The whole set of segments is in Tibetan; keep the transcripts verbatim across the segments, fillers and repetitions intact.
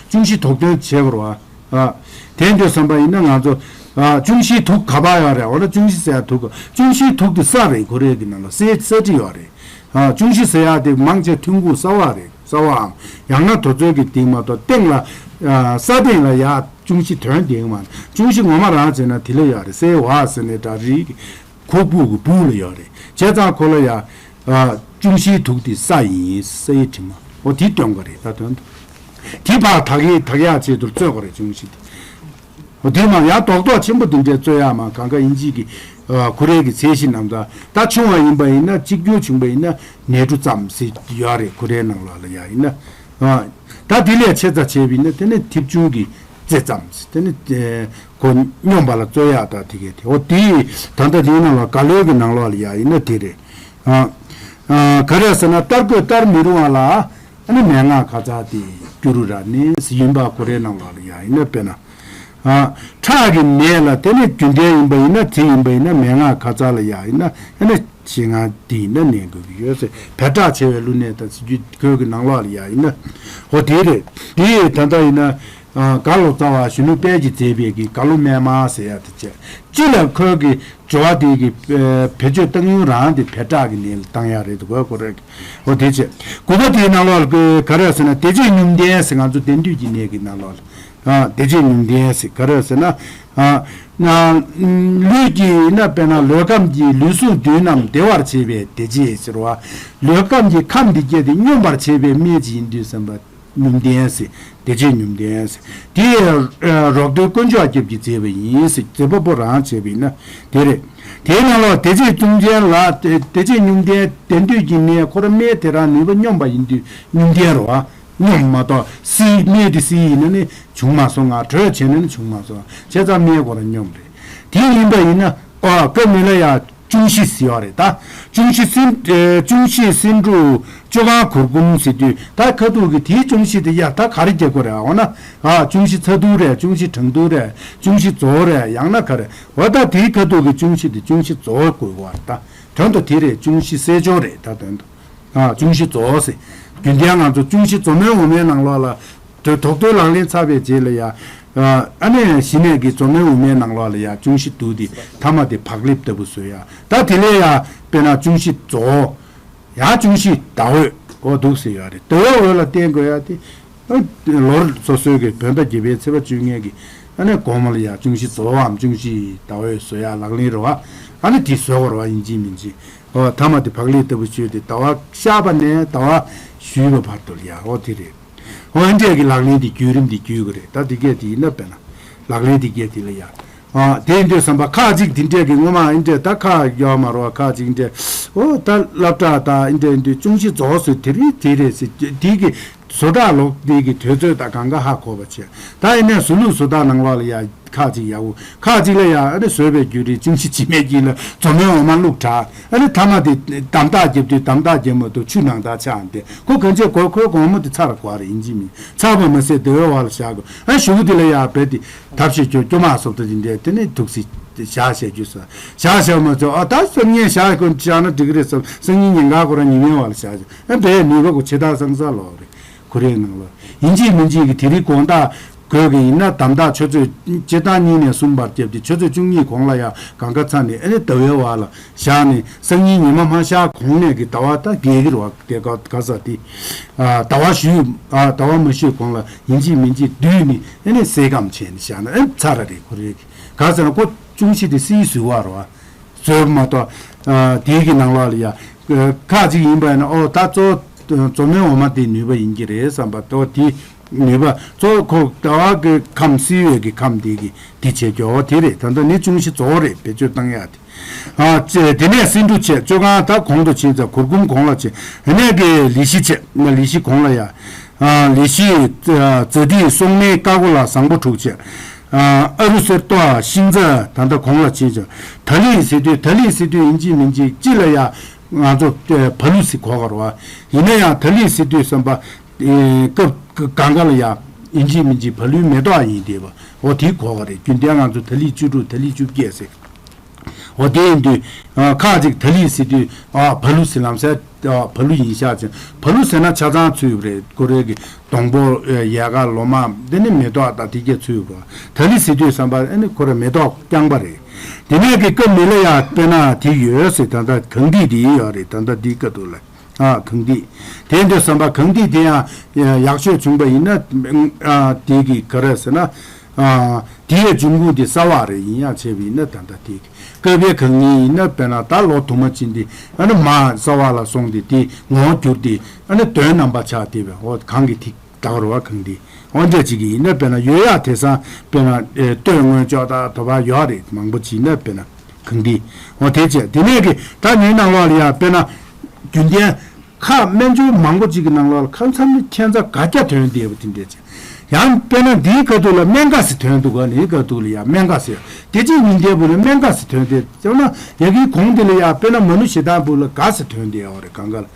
གཅུང་བཞི་དུག་འདོན་བྱེད་དགོས་རེད་བ། ཨ། དེ་འདྲ་བསམ་པ་ཡིན་ན་ང་ཚོ། ཨ། གཅུང་བཞིའི་དུག་ག་པར་ཡོད་རེད། འོ་ན་གཅུང་བཞི་ཟེར་ཡ་དུག་གཅུང་བཞིའི་དུག་དེ་ས་རེད། ཁོ་རེ་གི་ནང་ལ་སའི་ས་གྲི་ཡོད་རེད། ཨ། གཅུང་བཞི་ཟེར་ཡ་དེ་མང་ཆེ་ཐོན་ཁུངས་ས་འོག་རེད། ས་འོག་འམ། ཡང་ན་དུས་ཚོད་ཀྱི་སྟེང་མ་གཏོགས་སྟེང་ལ། ཨ། ས་སྟེང་ལ་ཡ་གཅུང་བཞི་དོན་དེ་མ། གཅུང་བཞི་ངོ་མ་རང་བྱས་ན་དེ་ལ་ཡོད་རེད། སའི་འོག་ཟེར་ནས་འདྲ་རིགས། ཁོག་པུ་གི་སྦུག་ལ་ཡོད་རེད། བྱས་ཙང་ཁོ་ལ་ཡ། ཨ། གཅུང་བཞིའི་དུག་དེ་ས་ཡིན། སའི་དྲི་མ། འོ་དེ་སྟོན་གྱི་རེད། ད་དོན་དུ། དེ་ཕར་དག་ཡིག་དག་ཡག་ཆེད་དུ་རྩོད་དགོས་རེད། གཅུང་བཞི་དེ། འོ་དེ་མ་ཡང་རྡོག་རྡོག་ཆེན་པོ་དེ་འདྲའི་རྩོད་ཡག་མ་གང་ག་ཡིན་གཅིག་གི། ཨ། ཁོ་རེ་གི་ཚད་གཞི་རྣམས་དང་། ད་ཆུང་བ་ཡིན་པ་ཡིན་ན་གཅིག་གྱུར་བྱུང་བ་ཡིན་ན་ནས་འབྲུ་ཙམ་ཟེར་ཡོད་རེད། ཁོ་རེའི་ནང་ལོགས་ལ་ཡ་ཡིན་ན། ཨ། ད་དེ་ལས་ཆེ་ཙམ་བྱས་པ་ཡིན་ན་དེ་ནི་མཐེབ་ཆུང་གི་རྩེ་ཙམ་ཟེར། དེ་ནི། ཨེ། གོ་སྙོམས་པ་ལ་རྩོད་ཡག་ད་དེ་གས་དེ། འོ་དེ་ད་ལྟ་དེའི་ནང་ལ་ག་ལོའི་གི་ནང་ལོགས་ལ་ཡ་ཡིན་ན་དེ་རེད། ཨ། ཨ། ག་རེ་ཟེར་ན་ལྟར་གོས་ལྟར་མི་རུང་བ་ལ། ཨ་ནི་མན་ངག་ཁ་ཚ་སྟེ་སྐྱུ་རུ་ར་ནི་ཟེར་ཡིན་པ། ཁོ་རེའི་ནང་ལོགས་ལ་ཡ་ཡིན་ན་དཔེར་ན། ཨ། ཁྲག་གི་ནད་ལ་དེ་ནི་རྒྱུན་ལྡན་ཡིན་པ་ཡིན་ན། དེ་ཡིན་པ་ཡིན་ན་མན་ངག་ཁ་ཚ་ལ་ཡ་ཡིན་ན། ཨ་ནི་ཞེད་སྣང་དེ་ཡིན་ན་ནན་དགོས་ཀྱི་ཡོད་ཟེར། བད་སྲེག་ཆེ་བའི་ཀླུ་ནད་དང་ཟེར་རྒྱུ་ཁོའི་གི་ནང་ལོགས་ལ་ཡ་ཡིན་ན། འོ་དེ་རེད། དེ་ད་ལྟ་ཡིན་ན། ཨ། རྒྭ་ལོ་ཙཱ་བ་གཞོན་ནུ་དཔལ་གྱིས་མཛད་པའི་གི་རྒྭ་ལོ་སྨན་མ་ཟེར་ཡ་དེ་བྱས། སྤྱི་ལ་ཁོའི་གི་སྦྱོར་བ་དེ་གི། ཨ། བེད་སྤྱོད་བཏང་ཡུལ་རང་དེ་བད་སྲེག་གི་ནད་ལ་བཏང་ཡག་རེད་འདུག་གོ། ཁོ་རེ་གི། འོ་དེ་བྱས། དགུ་པ་དེའི་ནང་ལོགས་ལ་ག་རེ་ཟེར་ན། བདེ་གཤེགས་སྙོམས་ལྡན་ཟེར། ང་ཚོ་དེང་དུས་ཀྱི་ནད་ཀྱི་ནང་ལོགས་ལ། ཨ། བདེ་གཤེགས་སྙོམས་ལྡན་ཟེར་ག་རེ་ཟེར་ན། ཨ། ན། ལུས་ཀྱི་ན་དཔེར་ན་ལུས་ཁམས་ཀྱི་ལུས་ཟུངས་བདུན་རྣམས་བདེ་བར་བྱེད་པའི་བདེ་བྱེད་ཟེར་བ། ལུས་ཁམས་ཀྱི་ཁམས་འདི་སྐྱེད་དེ་སྙོམས་པར་བྱེད་པའི་སྨན་ཅིག་ཡིན་དུས་ཙམ་པ། སྙོམས་ལྡན་ཟེར། བདེ་གཤེགས་སྙོམས་ལྡན་ཟེར། དེ་ཡང་རོགས་དོན་དཀོན་མཆོག་རྒྱལ་གྱིས་མཛད་པ་ཡིན་ཟེར། མཛད་པ་པོ་རང་བྱས་པ་ཡིན་ན་དེ་རེད། དེའི་ནང་ལ་བདེ་གཤེགས་སྙོམས་ལྡན་ལ། བདེ་གཤེགས་སྙོམས་ལྡན་དེང་དུས་ཀྱི་ནད་ཁོ་རང་སྨན་དེ་རང་ནུས་པ་སྙོམས་པ་ཡིན་དུས་སྙོམས་ལྡན་རེད་བ། སྙོམས་མ་གཏོགས་བསིལ། སྨན་དེ་བསིལ་ཡིན་ན་ནི་བྱུང་མ་སོང་ང་། དྲོད་ཆེ་ན་ནི་བྱུང་མ་སོང་། བྱས་ཙང་སྨན་ཁོ་རང་སྙོམས་རེད། དེ་ཡིན་པ་ཡིན་ན། ཨོ། སྐབས་མི་ལ་ཡ། གཅུང་བཞི་ཟེར་བ་རེད་ད། གཅུང་བཞི་སེ། ཨེ། གཅུང་བཞི་སེ་འབྲུ་བཅུ་གང་གུར་གུམ་ཟེར་དུས། ད་ཁ་ཐུག་གི་དེའི་གཅུང་བཞི་དེ་ཡ་ད་ག་རེ་རྒྱག་དགོས་རེད། འོ་ན། ཨ། གཅུང་བཞི་ཚ་ཐུག་རེད། གཅུང་བཞི་གྲང་ཐུག་རེད། གཅུང་བཞི་རྫོགས་རེད། ཡང་ན་ག་རེ། འོ་ད་དེའི་ཁ་ཐུག་གི་གཅུང་བཞི་དེ་གཅུང་བཞི་རྫོགས་དགོས་པ་རེད་ད། དོན་དུ་དེ་རེད། གཅུང་བཞི་སེ་སྦྱོར་རེད་ད། དོན་དུ། ཨ། གཅུང་བཞི་རྫོགས་ཟེར། རྒྱུན་ལྡན་ང་ཚོ་གཅུང་བཞི་རྫོགས་སྨན་འོ་མའི་ནང་ལོགས་ལ། དོ། དོགས་དོན་ལག་ལེན་ཚར་བའི་རྗེས་ལ་ཡ། ཨ། ཨ་ནི་གཞི་ནས་ཀྱི་རྫོགས་སྨན་འོ་མའི་ནང་ལོགས་ལ་ཡ་གཅུང་བཞི་འདུག་སྟེ། ཐ་མ་དེ་བག་ལེབ་ལྟ་བུ་བཟོས་ཡ། ད་དེ་ལས་ཡ་དཔེར་ན་གཅུང་བཞི་རྫོགས། ཡང་གཅུང་བཞི་ཟླ་འོད་འོ་འདུག་ཟེར་ཡ་རེད། ཟླ་བའི་འོད་ལ་བརྟེན་དགོས་ཡ་དེ། ཨ། ལོ་སོ་སོའི་གི་བོད་ཟླ་བརྒྱད་པའི་ཚེས་པ་བཅོ་ལྔའི་གི། ཨ་ནི་དགོང་མོ་ལ་ཡ་གཅུང་བཞི་རྫོགས་འམ་གཅུང་བཞི་ཟླ་འོད་བཟོ་ཡ་ལག་ལེན་རེད་བ། ཨ་ནི་དེ་བཟོ་དགོས་རེད་བ། ཡིན་གཅིག་མིན་གཅིག། ཨོ། ཐ་མ་དེ་བག་ལེབ་ལྟ་བུ་བྱས་ཏེ་ཟླ་བ་ཤར་བ་ནས་ཟླ་བ་བཞུད་པ་བར་དུ་ལ་ཡ། ཨོ་དེ་རེད། ཨོ་འདྲས་ཀྱི་ལག་ལེན་དེ་བརྒྱུད་རིམ་དེ་བརྒྱུད་དགོས་རེད། ད་དེ་གས་དེ་ཡིན་ན་དཔེར་ན་ལག་ལེན་དེ་གས་དེ་ལ་ཡ། ཨ། དེ་ཡིན་དུས་ཙམ་པ་ཁག་ཅིག་དེ་འདྲས་ཀྱི་སྔོན་མ་འདྲས་ད་ཁག་ཡོད་མ་རེད་བ། ཁག་ཅིག་འདྲས། ཨོ་ད་སློབ་གྲྭ་ད་འདྲས་ཡིན་དུས་གཅུང་བཞི་རྫོགས་ཟེར་དེ་རེད་དེ་རེད་ཟེར་དེ་གི། བཟོ་གྲྭ་ལོག་དེ་གི་དུས་ཚོད་དང་གང་ག་ཧ་གོ་བ་བྱས། ད་ཡིན་ནའི་ཟུར་ལུགས་བཟོ་གྲྭ་ནང་ལོགས་ལ་ཡ་ཁག་ཅིག་ཡག་པོ། ཁག་ཅིག་ལ་ཡ་ཨ་ནི་བཟོས་པའི་བརྒྱུད་རིམ་གཅུང་བཞི་འཇིགས་མེད་ཀྱི་ལ་རྫོགས་སྨན་འོ་མ་བླུགས་དྲགས། ཨ་ནི་ཐ་མ་དེ་དམ་དྲག་རྒྱབ་དུས་དམ་དྲག་རྒྱབ་མ་ཐུབ་ཆུ་ནང་ལྟར་ཆགས་ཏེ། ཁོ་གང་བྱས་གོ་ཁོའི་དགོང་མོ་དེ་ཚར་དགོས་རེད། ཡིན་གཅིག་མིན། ཚར་བ་མ་ཟད་ཟླ་བའི་འོག་ལ་བཞག་དགོས། ཨ་གཞུག་གུ་དེ་ལ་ཡ་རྦད་དེ་ཐབས་ཤེས་ཀྱོ་ཀྱོ་མ་སོབ་ད་དེ་འདྲས་དེ་ནི་ཐུག་སྲིད་བཞག་བཞག་རྒྱུ་ས། བཞག་བཞག་མ་ཚོ། ཨ་ད་སང་ཉིན་བཞག་དགོས་བཞག་ན་འགྲིག་གི་རེད་བསམ། སང་ཉིན་ཉིན་གང་ཁོ་རང་ཉི་མའི་འོག་ལ་བཞག་བཞག། ཨ་བས་ནུས་པ་གོ་ཆེ་ཐག་སང་ས་ལོག་རེད། ཁོ་རའི་ནང་ལ་ཡིན་གཅིག་མིན་གཅིག་གི་དེ་རིང་དགོང་དག་དགོས་ཀྱི་ཡིན་ན་དམ་དྲག་ཆུ་ཚོད་སྤྱིར་བཏང་གཉིས་ནས་གསུམ་བར་བརྒྱབ་སྟེ་ཆུ་ཚོད་བཅུ་གཉིས་གོང་ལ་ཡ་གང་ག་ཚ་ནས་ཨ་ནི་ཟླ་བའི་འོག་ལ་བཞག་ནས་སང་ཉིན་ཉི་མ་མ་ཤར་གོང་ནས་ཀྱི་ཟླ་བ་ད་རྒྱས་ཀྱི་རེད་བ། དེ་ག་ག་ས་དེ། ཨ་ཟླ་བ་བཞུད། ཨ་ཟླ་བ་མ་བཞུད་གོང་ལ་ཡིན་གཅིག་མིན་གཅིག་བསྡུས་ནས་ཨ་ནི་སེལ་གམ་བྱས་ནས་བཞག་ན་ཨ་ནི་ཚར་རེད། ཁོ་རའི་ག་ས་ན་ཁོ་གཅུང་བཞི་དེ་སིའི་ཟུར་བ་རེད་བ། བཟོས་མ་གཏོགས། ཨ་དེའི་གི་ནང་ལོགས་ལ་ཡ། ཨ་ཁག་ཅིག་ཡིན་པ་ཡིན་ན་ཨོ་ད་གཙོ་བོ་རྫོགས་སྨན་འོ་མ་དེ་ནུས་པ་ཡིན་གྱི་རེད་བསམ་པ་ཏོ་དེ་ནུས་པ་གཙོ་བོ་ཁོ་ཟླ་བ་གི་ཁམས་སིའི་འོད་ཀྱི་ཁམས་དེ་གི་དེ་བྱེད་ཀྱི་ཨོ་དེ་རེད། ད་ལྟ་ནི་གཅུང་བཞི་རྫོགས་རེད། བེད་སྤྱོད་བཏང་ཡ་དེ། ཨ་ཅེ་དེ་ནས་སེ་འབྲུ་བྱས། བཅོ་ཁང་ད་གོང་དུ་ཕྱིན་ཙང་གུར་གུམ་གོང་ལ་བྱས། དེ་ནས་གི་ལི་ཤི་བྱས། ལི་ཤི་གོང་ལ་ཡ། ཨ་ལི་ཤི། ཛ་ཏི་སོག་མའི་ཀ་གོ་ལ་བཟང་པོ་དྲུག་བྱས། ཨ་ཨ་རུ་སེར་ཏོ་ཤིང་ཛ་ད་ལྟ་གོང་ལ་ཕྱིན་ཙང་ད་ལི་ཟེར་དུས་ད་ལི་ཟེར་དུས་ཡིན་གཅིག་མིན་གཅིག་སྤྱི་ལ་ཡ་ང་ཚོ་བ་ལུ་ཟེར་གོ་ག་རེད་བ། ཡིན་ན་ཡང་ད་ལི་ཟེར་དུས་བསམ་པ། ཨེ་སྐབས་གང་ག་ལ་ཡ་ཡིན་གཅིག་མིན་གཅིག་བ་ལུའི་མེ་ཏོག་ཡིན་བསྡད་པ་འོ་དེ་གོ་ག་རེད། རྒྱུན་ལྡན་ང་ཚོ་ད་ལི་བཅུ་དྲུག་ད་ལི་བཅུ་བརྒྱད་ཟེར། འོ་དེ་ཡིན་དུས་ཨ་ཁ་ཅིག་ད་ལི་ཟེར་དུས་ཨ་བ་ལུ་ཟེར་ལམ་སེང་ཨ་བ་ལུ་ཡིན་ཤག་ཅིང་། བ་ལུ་ཟེར་ན་ཆ་ཚང་ཚུད་ཡོད་རེད། ཁོ་རའི་གི་སྡོང་པོ་ཨ་ཡལ་ག་ལོ་མ་དེ་ནི་མེ་ཏོག་དང་དེ་གས་ཚུད་ཡོད་རེད། ད་ལི་ཟེར་དུས་ཙམ་པ་ཨ་ནི་ཁོ་ར་མེ་ཏོག་རྐྱང་པ་རེད། དེ་ནས་གི་སྐབས་མི་ལ་ཡ་དཔེར་ན་དེ་ཡོད་ཟེར། ད་ལྟ་གངས་ཐིག་དེ་ཡོད་རེད། ད་ལྟ་འདིའི་སྐབས་དུ་ལ། ཨ་གངས་ཐིག་དེ་འདྲ་བསམ་པ་གངས་ཐིག་དེ་ཡང་ཡག་ཤོས་བྱུང་པ་ཡིན་ན། ཨ་དེ་གི་ག་རེ་ཟེར་ན། ཨ་དེའི་འབྱུང་ཁུངས་དེ་གསར་བ་རེད། ཡིན་ཡང་བྱས་པ་ཡིན་ན་ད་ལྟ་དེ་གི་སྐབས་པའི་གངས་རྙིང་ཡིན་ན་དཔེར་ན་ད་ལོ་དུ་མ་ཕྱིན་ཏེ་ཨ་ནི་མ་གསར་བ་ལ་སོང་སྟེ་དེ་ངོ་བོ་འགྱུར་ཏེ་ཨ་ནི་དོན་རྣམ་པ་ཆགས་བསྡད་པའི་འོ་གངས་ཀྱི་ཐིག་ད་བར་བ་གངས་ཏེ་འོ་འདྲ་ཅིག་ཡིན་ན་དཔེར་ན་ཡོད་ཡག་དེང་སང་དཔེར་ན་ཨེ་སྟོད་སྔོན་ལྕོག་དང་དོ་བ་ཡོད་རེད། མང་པོ་ཅིག་ཡིན་ན་དཔེར་ན་གངས་ཏེ་འོ་དེ་བྱས། དེ་ནས་གི་ད་ནི་ནང་ལོགས་ལ་ཡ་དཔེར་ན་རྒྱུན་ལྡན་ཁ་སྨན་སྦྱོར་མང་པོ་ཅིག་གི་ནང་ལོགས་ལ་ཁ་མཚམས་ནི་ཁྱད་མཚར་ག་རྒྱ་ཐོན་བསྡད་པ་དེ་འདྲ་བྱས། ཡང་དཔེར་ན་འདིའི་ཁ་ཐུག་ལ་སྨན་དགའ་ཟེར་ཐོན་འདུག་ག་ནིའི་ཁ་ཐུག་ལ་ཡ་སྨན་དགའ་ཟེར་དེ་ཅིག་ཡིན་བསྡད་པ་ལ་སྨན་དགའ་ཟེར་ཐོན་བསྡད། དཔེར་ན་ཡ་གི་གོང་དེ་ལ་ཡ་དཔེར་ན་མ་ནུ་ཞེ་སྡང་བུ་ལ་དགའ་ཟེར་ཐོན་བསྡད་ཡོད་རེད། གང་ག་ལ།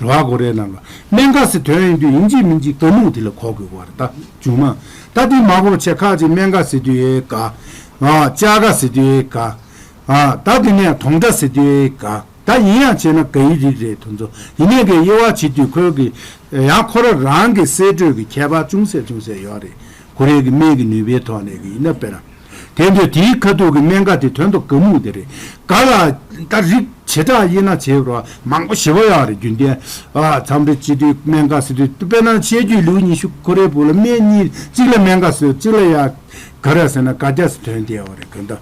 ར་གོ་རེ་ནང་ལ་སྨན་དགའ་ཟེར་དོན་ཡིན་དུས་ཡིན་གཅིག་མིན་གཅིག་དགའ་མོ་དེ་ལ་གོ་དགོས་པ་རེད། ད་འཇུག་མ་ད་དེ་མ་གོ་ཆེ་ཁ་ཅིག་སྨན་དགའ་ཟེར་དུས་ཨེ་དགའ། ཨ་ལྕགས་དགའ་ཟེར་དུས་ཨེ་དགའ། ཨ་ད་དེ་ནས་དོང་ཁྲ་ཟེར་དུས་ཨེ་དགའ། ད་ཡིན་ཡང་བྱས་ན་དགའ་ཡི་རིགས་རེད་དེ་ཚོ། ཡིན་ནའི་གི་དབྱེ་བ་ཕྱེ་དུས་ཁོའི་གི་ཡང་ཁོ་ར་རང་གི་གསེད་བཀྲོལ་གི་ཁྱད་པར་ཅུང་ཟད་ཅུང་ཟད་ཡོད་རེད། ཁོ་རའི་གི་སྨན་གི་ནུས་པའི་ཐོག་ནས་གི་ཡིན་ན་དཔེར་ན། དེ་འདྲ་དེའི་ཁ་ཐུག་གི་སྨན་དགའ་དེ་དོན་དུ་དགའ་མོ་དེ་རེད། དགའ་ལ་ད་རིགས་བྱེ་བྲག་དབྱེ་ན་བྱེ་བ་མང་པོ་ཞེ་པོ་ཡོད་རེད། རྒྱུན་ལྡན་ཨ་མཚམས་རེ་བྱེད་དུས་སྨན་དགའ་ཟེར་དུས་དཔེར་ན་བཤད་རྒྱུད་ལེའུ་ཉི་ཤུ་ཁོ་རའི་བུ་ལ་སྨན་གཉིས་གཅིག་ལ་སྨན་དགའ་ཟེར་གཅིག་ལ་ཡ་ག་རེ་ཟེར་ན་དགའ་རྒྱ་ཟེར་དོན་དེ་ཡོད་རེད། ག་འདྲ་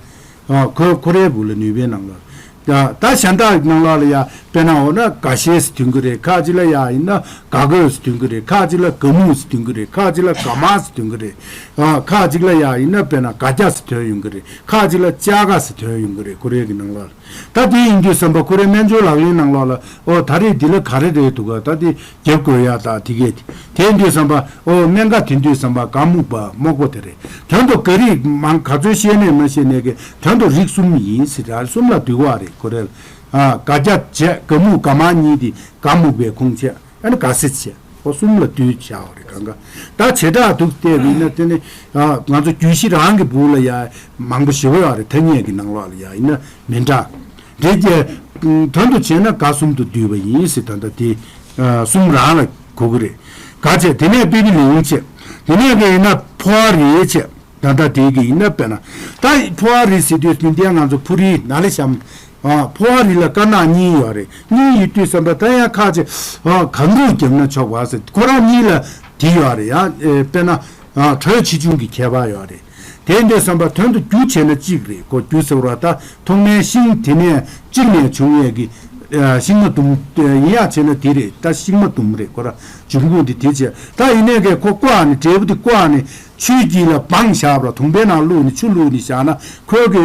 ཨ་ཁོ་ཁོ་རའི་བུ་ལ་ནུས་པའི་ནང་ལ། ད་ད་གཞན་དག་ནང་ལོགས་ལ་ཡ་དཔེར་ན་འོ་ན་དགའ་ཤེས་ཟེར་དོན་གི་རེད། ཁ་ཅིག་ལ་ཡ་ཡིན་ན་དགའ་དགོས་ཟེར་དོན་གི་རེད། ཁ་ཅིག་ལ་དགའ་མོ་ཟེར་དོན་གི་རེད། ཁ་ཅིག་ལ་དགའ་མ་ཟེར་དོན་གི་རེད། ཨ་ཁ་ཅིག་ལ་ཡ་ཡིན་ན་དཔེར་ན་དགའ་རྒྱ་ཟེར་དོན་ཡོང་གི་རེད། ཁ་ཅིག་ལ་ལྕགས་དགའ་ཟེར་དོན་ཡོང་གི་རེད། ཁོ་རའི་གི་ནང་ལོགས་ལ། ད་དེ་ཡིན་དུས་ཙམ་པ་ཁོ་རའི་སྨན་སྦྱོར་ལག་ལེན་ནང་ལོགས་ལ་ཨོ་ད་རེས་འདི་ལ་ག་རེ་རེད་འདུག་ག་ད་དེ་རྒྱབ་དགོས་ཡ་ད་དེ་གས་དེ་དེ་ཡིན་དུས་ཙམ་པ་ཨོ་སྨན་དགའ་དེ་དུས་ཙམ་པ་དགའ་སྨུག་པ་སྨུག་པ་དེ་རེད། དོན་དུ་དགའ་རིགས་མང་ག་ཚོད་ཤེས་ནས་མ་ཤེས་ནས་གི་དོན་དུ་རིགས་གསུམ་ཡིན་ཟེར་ད་གསུམ་ལ་འདུས་པ་རེད། ཁོ་རེ་ལ་ཨ་དགའ་རྒྱ་བྱས་དགའ་སྨུག་དགའ་མ་གཉིས་དེ་དགའ་སྨུག་པའི་ཁུངས་བྱས། ཨ་ནི་ག་སེ་ཆེ། ཁོ་གསུམ་ལ་བསྡུས་བྱའོ་རེད་གང་ག་ད་བྱེ་བྲག་འདུག་བལྟས་པ་ཡིན་ན་དེ་ནི་ང་ཚོ་རྒྱུད་བཞི་རང་གི་སྦུག་ལ་ཡ་མང་པོ་ཞེ་པོ་ཡོད་རེད། ཐ་སྙད་ཀྱི་ནང་ལོགས་ལ་ཡ་ཡིན་ན་མི་འདྲ། འདྲེ་རྒྱལ་དོན་དུ་བྱས་ན་ག་གསུམ་དུ་བསྡུས་པ་ཡིན་ཟེར། ད་ལྟ་དེ་གསུམ་རང་ལ་གོ་གི་རེད། ག་བྱས་དེ་ནས་པི་པི་ལིང་བྱས། དེ་ནས་གི་ཡིན་ན་ཕོ་བ་རེད་བྱས། ད་ལྟ་དེ་གི་ཡིན་ན་དཔེར་ན་ད་ཕོ་བ་རི་ཟེར་དུས་རྒྱུན་ལྡན་ང་ཚོ་ཕུ་རི་ན་ལེ་ཤམ། ཨ་ཕོ་བ་རི་ལ་དཀར་ནག་གཉིས་ཡོད་རེད། གཉིས་ཡོད་དུས་ཙམ་པ་ད་ཡང་ཁ་ཅིག་ཨ་གང་རུང་བརྒྱབ་ན་ཆོག་པ་ཟེར། ཁོ་རང་གཉིས་ལ་དེ་ཡོད་རེད། ཡང་ཨེ་དཔེར་ན་ཨ་དྲོད་ཆེ་ཆུང་གི་ཁྱད་པར་ཡོད་རེད། དེ་འདྲ་བསམ་པ་དོན་དུ་རྒྱུ་བྱས་ན་གཅིག་རེད། ཁོ་རྒྱུ་ཟེར་བ་ད་ཐོག་མའི་ཤིང་དེ་ནས་གཅིག་ནས་བྱུང་བའི་གི་ཨ་ཤིང་མ་དུམ་ཡིན་ཡང་བྱས་ན་དེ་རེད། ད་ཤིང་མ་དུམ་རེད། ཁོ་རང་འབྱུང་ཁུངས་དེ་དེ་བྱས། ད་ཡིན་ནའི་གི་ཁོ་བཀོག་ནས་འབྲས་བུ་དེ་བཀོག་ནས་ཆུའི་དཀྱིལ་ལ་སྦངས་བཞག་པ་ལ་དུམ་པའི་ནང་བླུགས་ནས་ཆུ་བླུགས་ནས་བཞག་ན་ཁོའི་གི་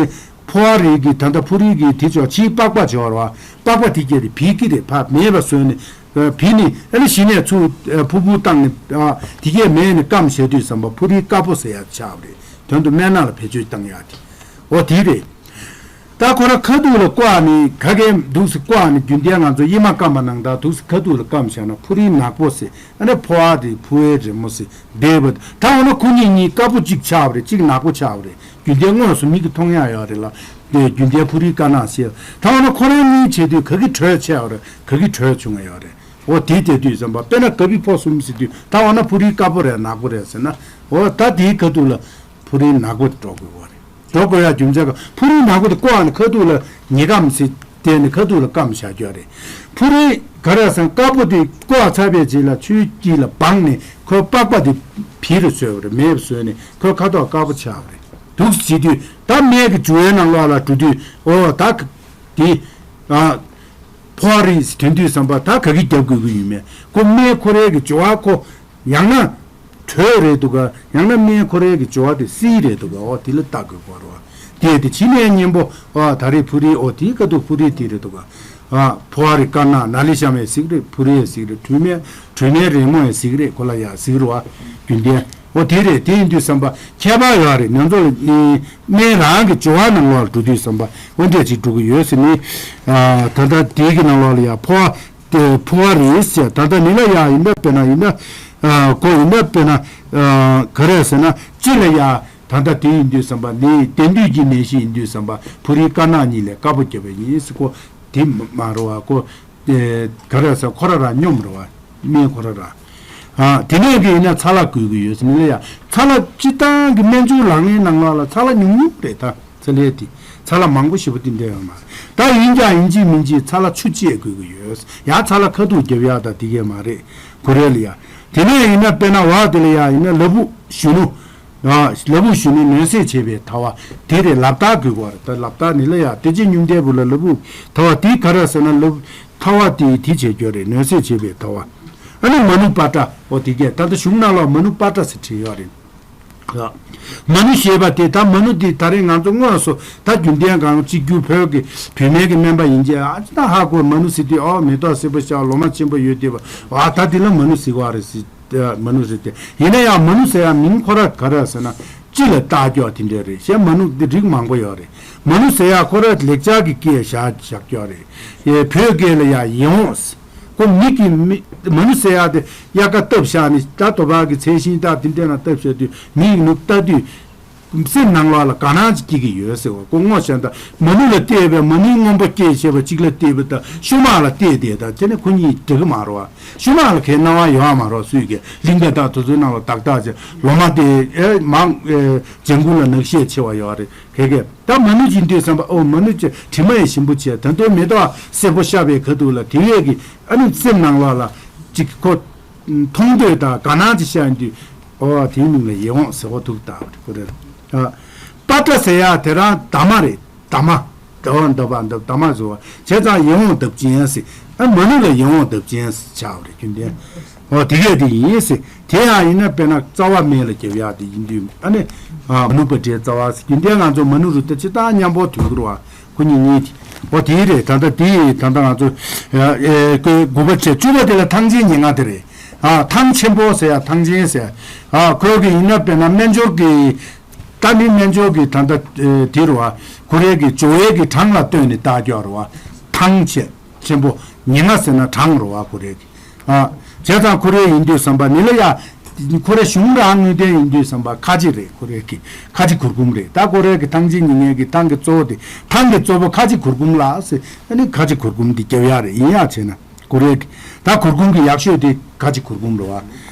ཕོ་བ་རིགས་ཀྱི་ད་ལྟ་ཕུ་རིགས་ཀྱི་དེ་ཚོ་ཕྱིའི་པགས་པ་སྦྱོར་བ་པགས་པ་དེ་སྐྱེ་རེ་བིས་ཀྱི་རེད། ཕ་མེད་པ་བཟོས་ནས་བིས་ནས་ཨ་ནི་གཞི་ནས་ཚུར་ཕུ་བུ་བཏང་ནས་དེ་སྐྱེ་མེད་ནས་སྐམ་བྱས་དུས་ཙམ་པ་ཕུ་རིགས་དཀར་པོ་ཟེར་ཡ་ཆགས་པ་རེད། དོན་དུ་སྨན་སྣ་ལ་བེད་སྤྱོད་བཏང་ཡ་དེ་འོ་དེ་རེད། ད་ཁོ་ར་ཁ་ཐུག་ལ་བཀོག་ནས་ག་གེ་འདུག་སེ་བཀོག་ནས་རྒྱུན་ལྡན་ང་ཚོ་གཡེར་མ་སྐམ་པ་ནང་ལྟར་འདུག་སེ་ཁ་ཐུག་ལ་སྐམ་བཞག་ན་ཕུ་རིགས་ནག་པོ་ཟེར། ཨ་ནི་ཕོ་བ་དེ་ཕུ་བའི་རི་མོ་ཟེར་འབེབས་པ། ད་འོ་ན་ཁོ་གཉིས་གཉིས་དཀར་པོ་གཅིག་ཆགས་པ་རེད། གཅིག་ནག་པོ་ཆགས་པ་རེད། རྒྱུན་ལྡན་དངོས་སུ་མིག་གིས་མཐོང་ཡག་ཡོད་རེད་ལ། དེ་རྒྱུན་ལྡན་ཕུ་རིགས་དཀར་ནག་ཟེར། ད་འོ་ན་ཁོ་རང་གཉིས་བྱེད་དུས་ག་གི་དྲོད་ཆེ་བ་རེད། ག་གི་དྲོད་ཆུང་བ་ཡོད་རེད། འོ་དེ་བལྟས་དུས་ཙམ་པ་དཔེར་ན་དཀར་བི་ཕོ་གསུམ་ཟེར་དུས་ད་འོ་ན་ཕུ་རིགས་དཀར་པོ་རེད་ནག་པོ་རེད་ཟེར་ན། འོ་ད་དེའི་ཁ་ཐུག་ལ་ཕུ་རིགས་ནག་པོ་དེ་འགྲོ་དགོས་པ་རེད། འགྲོ་དགོས་ཡ་རྒྱུ་མཚན་ག་ཕུ་རིགས་ནག་པོ་དེ་བཀོག་ནས་ཁ་ཐུག་ལ་ཉེ་སྐམ་ཟེར་བལྟས་ནས་ཁ་ཐུག་ལ་སྐམ་བཞག་རྒྱུ་རེད། ཕུ་རིགས་ག་རེ་ཟེར་དཀར་པོ་དེ་བཀོག་ཚར་བའི་རྗེས་ལ་ཆུའི་དཀྱིལ་ལ་སྦངས་ནས་ཁོའི་པགས་པ་དེ་བིས་རུ་བཟོས་པ་རེད། མེད་པ་བཟོས་ནས་ཁོའི་ཁ་དོག་དཀར་པོ་ཆགས་པ་རེད། འདུག་སེ་བྱེད་དུས་ད་སྨན་གྱི་སྦྱོར་བའི་ནང་ལོགས་ལ་འགྲོ་དུས་འོ་ད་དེ་ཨ། ཕོ་བ་རིགས་དེ་དུས་ཙམ་པ་ད་ག་གི་རྒྱབ་དགོས་ཀྱི་ཡོད་མེད། ཁོ་སྨན་ཁོ་རའི་གི་སྦྱོར་བ་ཁོ་ཡང་ན་དྲོད་རེད་འདུག་ག་ཡང་ན་སྨན་ཁོ་རའི་གི་སྦྱོར་བ་དེ་བསིལ་རེད་འདུག་ག་འོ་དེ་ལ་ལྟ་དགོས་པ་རེད་བ། དེ་དེ་ཕྱི་ནས་མཉེན་པོ་ཨ་ད་རེས་ཕུ་རི་འོ་དེའི་ཁ་ཐུག་ཕུ་རི་དེ་རེད་འདུག་ག་ཨ་ཕོ་བ་རིགས་དཀར་ནག་ན་ལི་ཤམ་ཡང་གཟིགས་རེད། ཕུ་རི་ཡང་གཟིགས་རེད། དྲོད་སྨན་དྲོད་སྨན་རིང་མོ་ཡང་གཟིགས་རེད། ཁོ་ལ་ཡང་གཟིགས་རེད་བ། རྒྱུན་ལྡན། འོ་དེ་རེད། དེ་ཡིན་དུས་ཙམ་པ་ཁྱད་པར་ཡོད་རེད། ང་ཚོ་ལ་ཨེ་སྨན་རང་གི་སྦྱོར་བ་ནང་ལོགས་ལ་འགྲོ་དུས་ཙམ་པ་འོ་འདྲས་ཅིག་འགྲོ་གི་ཡོད་ཟེར་ནི། ཨ་ད་ལྟ་དེའི་གི་ནང་ལོགས་ལ་ཡ་ཕོ་བ་དེ་ཕོ་བ་རེད་ཟེར། ད་ལྟ་ནི་ལ་ཡ་ཡིན་ན་དཔེར་ན་ཡིན་ན་ཨ་ཁོ་ཡིན་ན་དཔེར་ན་ཨ་ག་རེ་ཟེར་ན་སྤྱི་ལ་ཡ་ ད་ལྟ་དེ་ཡིན་དུས་ཙམ་པ་ནི་གདན་དུས་ཀྱི་ནད་གཞི་ཡིན་དུས་ཙམ་པ་ཕོ་རིགས་དཀར་ནག་གཉིས་ལས་དཀར་པོ་རྒྱབ་པ་ཡིན་ཟེར། ཁོ་དེ་མ་རེད་བ། ཁོ་ག་རེ་ཟེར། ཁོ་ར་ར་སྙོམས་རེད་བ། སྨན་ཁོ་ར་ར། ཨ་དེ་ནས་གི་ཡིན་ན་ཚ་ལ་འགོས་ཀྱི་ཡོད་ཟེར་ནི་ལ་ཡ། ཚ་ལ་སྤྱི་བཏང་གི་སྨན་བཅོས་ལག་ལེན་ནང་ལོགས་ལ་ཚ་ལ་ཉུང་ཉུང་རེད་ད། ཚ་ལའི་དེ་ཚ་ལ་མང་པོ་ཞེ་པོ་དེ་འདྲ་ཡོད་མ་རེད། ད་ཡིན་ཀྱང་ཡིན་གཅིག་མིན་གཅིག་ཚ་ལ་ཆུ་བཅས་དགོས་ཀྱི་ཡོད། ཡ་ཚ་ལ་ཁ་ཐུག་རྒྱབ་ཡག་ད་དེ་གས་མ་རེད། ཁོ་རེ་ལ་ཡ། དེ་ནས་ཡིན་ན་དཔེར་ན་བ་དེ་ལ་ཡ་ཡིན་ན་ལ་ཕུག་གཞོན་ནུ། ཨ་ལ་ཕུག་གཞོན་ནུ་གནོད་འཚེ་བྱེད་པའི་ཐལ་བ་དེ་རེད། ལག་བསྟར་དགོས་པ་རེད། ད་ལག་བསྟར་ནི་ལ་ཡ་དེ་ཅི་སྙོམས་དེ་བུ་ལ་ལ་ཕུག་ཐལ་བ་དེ་ག་རེ་ཟེར་ན་ལ་ཕུག་ཐལ་བ་དེ་དེ་བྱེད་རྒྱུ་རེད། གནོད་འཚེ་བྱེད་པའི་ཐལ་བ། ཨ་ནི་མ་ནུ་པ་ཏྲ། འོ་དེ་གས་ད་ལྟ་གཞུང་ནང་ལ་མ་ནུ་པ་ཏྲ་ཟེར་བྲིས་ཡོད་རེད། མ་ནུ་ཞེས་པ་དེ་ད་མ་ནུ་དེ་ད་རེས་ང་ཚོ་དངོས་སུ་ད་རྒྱུན་ལྡན་གང་གཅིག་གྱུར་བོད་ཀྱི་བུད་མེད་ཀྱི་སྨན་པ་ཡིན་གྱི་ཨ་ཅི་ད་ཧ་གོ། མ་ནུ་ཟེར་དུས་ཨོ་མེ་ཏོག་སེར་པོ་ཤར་ལོ་མ་ཆེན་པོ་ཡོད་དེ་བ་ཨ་ད་དེ་ལ་མ་ནུ་ཟེར་བ་རེད་ཟེར། མ་ནུ་ཟེར་དེ་ཡིན་ན་ཡང་མ་ནུ་ཟེར་ཡ་མིང་ཁོ་ར་ག་རེ་ཟེར་ན་སྤྱི་ལ་བཏགས་རྒྱུ་དེ་འདྲ་རེད། གཞན་མ་ནུ་དེ་རིགས་མང་པོ་ཡོད་རེད། མ་ནུ་ཟེར་ཡ་ཁོ་ར་ལེགས་སྦྱར་གྱི་སྐད་བཞག་བཞག་རྒྱུ་རེད། ཡེ་བོད་སྐད་ལ་ཡ་ཡིད་འོང་། ཁོ་མི་གི་མི་མ་ནུ་ཟེར་ཡ་དེ་དབྱར་ཁ་སྟབས་བཞག་ནི་ད་དོ་བག་གི་ཚལ་ཤིང་དང་དེ་འདྲ་ན་སྟབས་བཞག་དུས་མི་ཡི་ནུབ་ལྟ་དུས་སེམས་ནང་ལོགས་ལ་དགའ་སྣང་ཅིག་སྐྱེ་གི་ཡོད་ཟེར་བ། ཁོ་སྔོ་ཞིང་དང་མ་ནུ་ལ་བལྟས་པའི་མ་ནུའི་སྔོན་པོ་སྐྱེས་ཞེས་པ་གཅིག་ལ་བལྟས་པ་དང་ཤུ་མ་ལ་བལྟས་དེ་དང་དེ་ནི་ཁོ་གཉིས་འགྲིག་གི་མ་རེད་བ། ཤུ་མ་ལ་ཁའི་སྣང་བ་ཡོད་མ་རེད། སུས་ཀྱི་གླིང་ག་དང་དུ་ཚོའི་ནང་ལ་ཏག་ཏག་ཅིག་ལོ་མ་དེ་ཨེ་མང་ཨེ་ལྗང་གུ་ལ་ནག་ཤས་ཆེ་བ་ཡོད་རེད། གལ་གལ། ད་མ་ནུ་ཅིག་འདུས་བསམ་པ་ཨོ་མ་ནུ་ཅིག་དྲི་མ་ཡི་ཞིམ་པོ་བྱས་ད་དུང་མེ་ཏོག་སེར་པོ་ཤར་བའི་ཁ་ཐུག་ལ་དེ་བས་ཀྱི་ཨ་ནི་སེམས་ནང་ལོགས་ལ་ཅིག་ཁོ་མཐོང་འདོད་དང་དགའ་སྣང་ཅིག་ཤར་དུས་ཨོ་དེའི་མིང་ལ་ཡིད་འོང་ཟེར་བ་ཐུག་ད་བ་རེད་ཁོ་རེ་ལ། པ་ཏྲ་ཟེར་ཡ་དེ་རང་འདབ་མ་རེད། འདབ་མ། འདབ་བ་འདབ་པ་འདབ་འདབ་མ་ཟེར་བ་བྱས་ཙང་ཡིད་འོང་འདབ་ཅན་ཟེར། ཨ་མ་ནུ་ལ་ཡིད་འོང་འདབ་ཅན་ཟེར་ཆགས་པ་རེད་རྒྱུན་ལྡན། ཨོ་དེ་གས་དེ་ཡིན་ཟེར། དེ་ཡང་ཡིན་ན་དཔེར་ན་རྩ་བ་སྨན་ལ་རྒྱབ་ཡག་དེ་ཡིན་དུས་ཨ་ནི་ཨ་མ་ནུ་པ་ཏྲའི་རྩ་བ་ཟེར། རྒྱུན་ལྡན་ང་ཚོ་མ་ནུ་རུ་ཏ་ཅི་ཏ་མཉམ་པོ་དུས་འཁོར་བ་ཁོ་གཉིས་གཉིས་དེ་ཨོ་དེ་རེད། ད་ལྟ་དེ་ད་ལྟ་ང་ཚོ་ཨེ་ཀོ་དགུ་པ་བྱས་བཅུ་པ་དེ་ལ་ཐང་ཆེན་ཉེར་ལྔ་དེ་རེད། ཨ་ཐང་ཆེན་པོ་ཟེར་ཡ་ཐང་ཆེན་ཟེར། ཨ་ཁོ་གི་ཡིན་ན་དཔེར་ན་སྨན་སྦྱོར་གི་ད་ནི་སྨན་སྦྱོར་གྱི་ད་ལྟ་ཨེ་དེ་རུ་བ་ཁོ་རའི་གི་སྦྱོར་བའི་གི་གྲངས་ལ་ལྟོས་ནས་བཏགས་ཀྱི་ཡོད་རུ་བ། ཐང་ཆེ་ཆེན་པོ་ཉེར་ལྔ་ཟེར་ན་གྲངས་རུ་བ་ཁོ་རའི་གི་ཨ་བྱས་ཙང་ཁོ་རའི་ཡིན་དུས་བསམ་པ་ནི་ལ་ཡ་ཁོ་རའི་གཞུང་རང་དངོས་བསྟན་ཡིན་དུས་བསམ་པ་ཁ་ཆེ་རེད། ཁོ་རའི་གི་ཁ་ཆེ་གུར་གུམ་རེད། ད་ཁོ་རའི་གི་ཐང་ཆེན་ཉེར་ལྔའི་གི་ཐང་གི་གཙོ་བོ་དེ་ཐང་གི་གཙོ་བོ་ཁ་ཆེ་གུར་གུམ་ལ་ཟེར་ཨ་ནི་ཁ་ཆེ་གུར་གུམ་དེ་རྒྱབ་ཡག་རེད། ཡིན་ཡག་བྱས་ན། གུ་རེ་གི། ད་གུར་གུམ་གྱི་ཡག་ཤོས་དེ་ག་ཅི་གུར་གུམ་རེད་བ།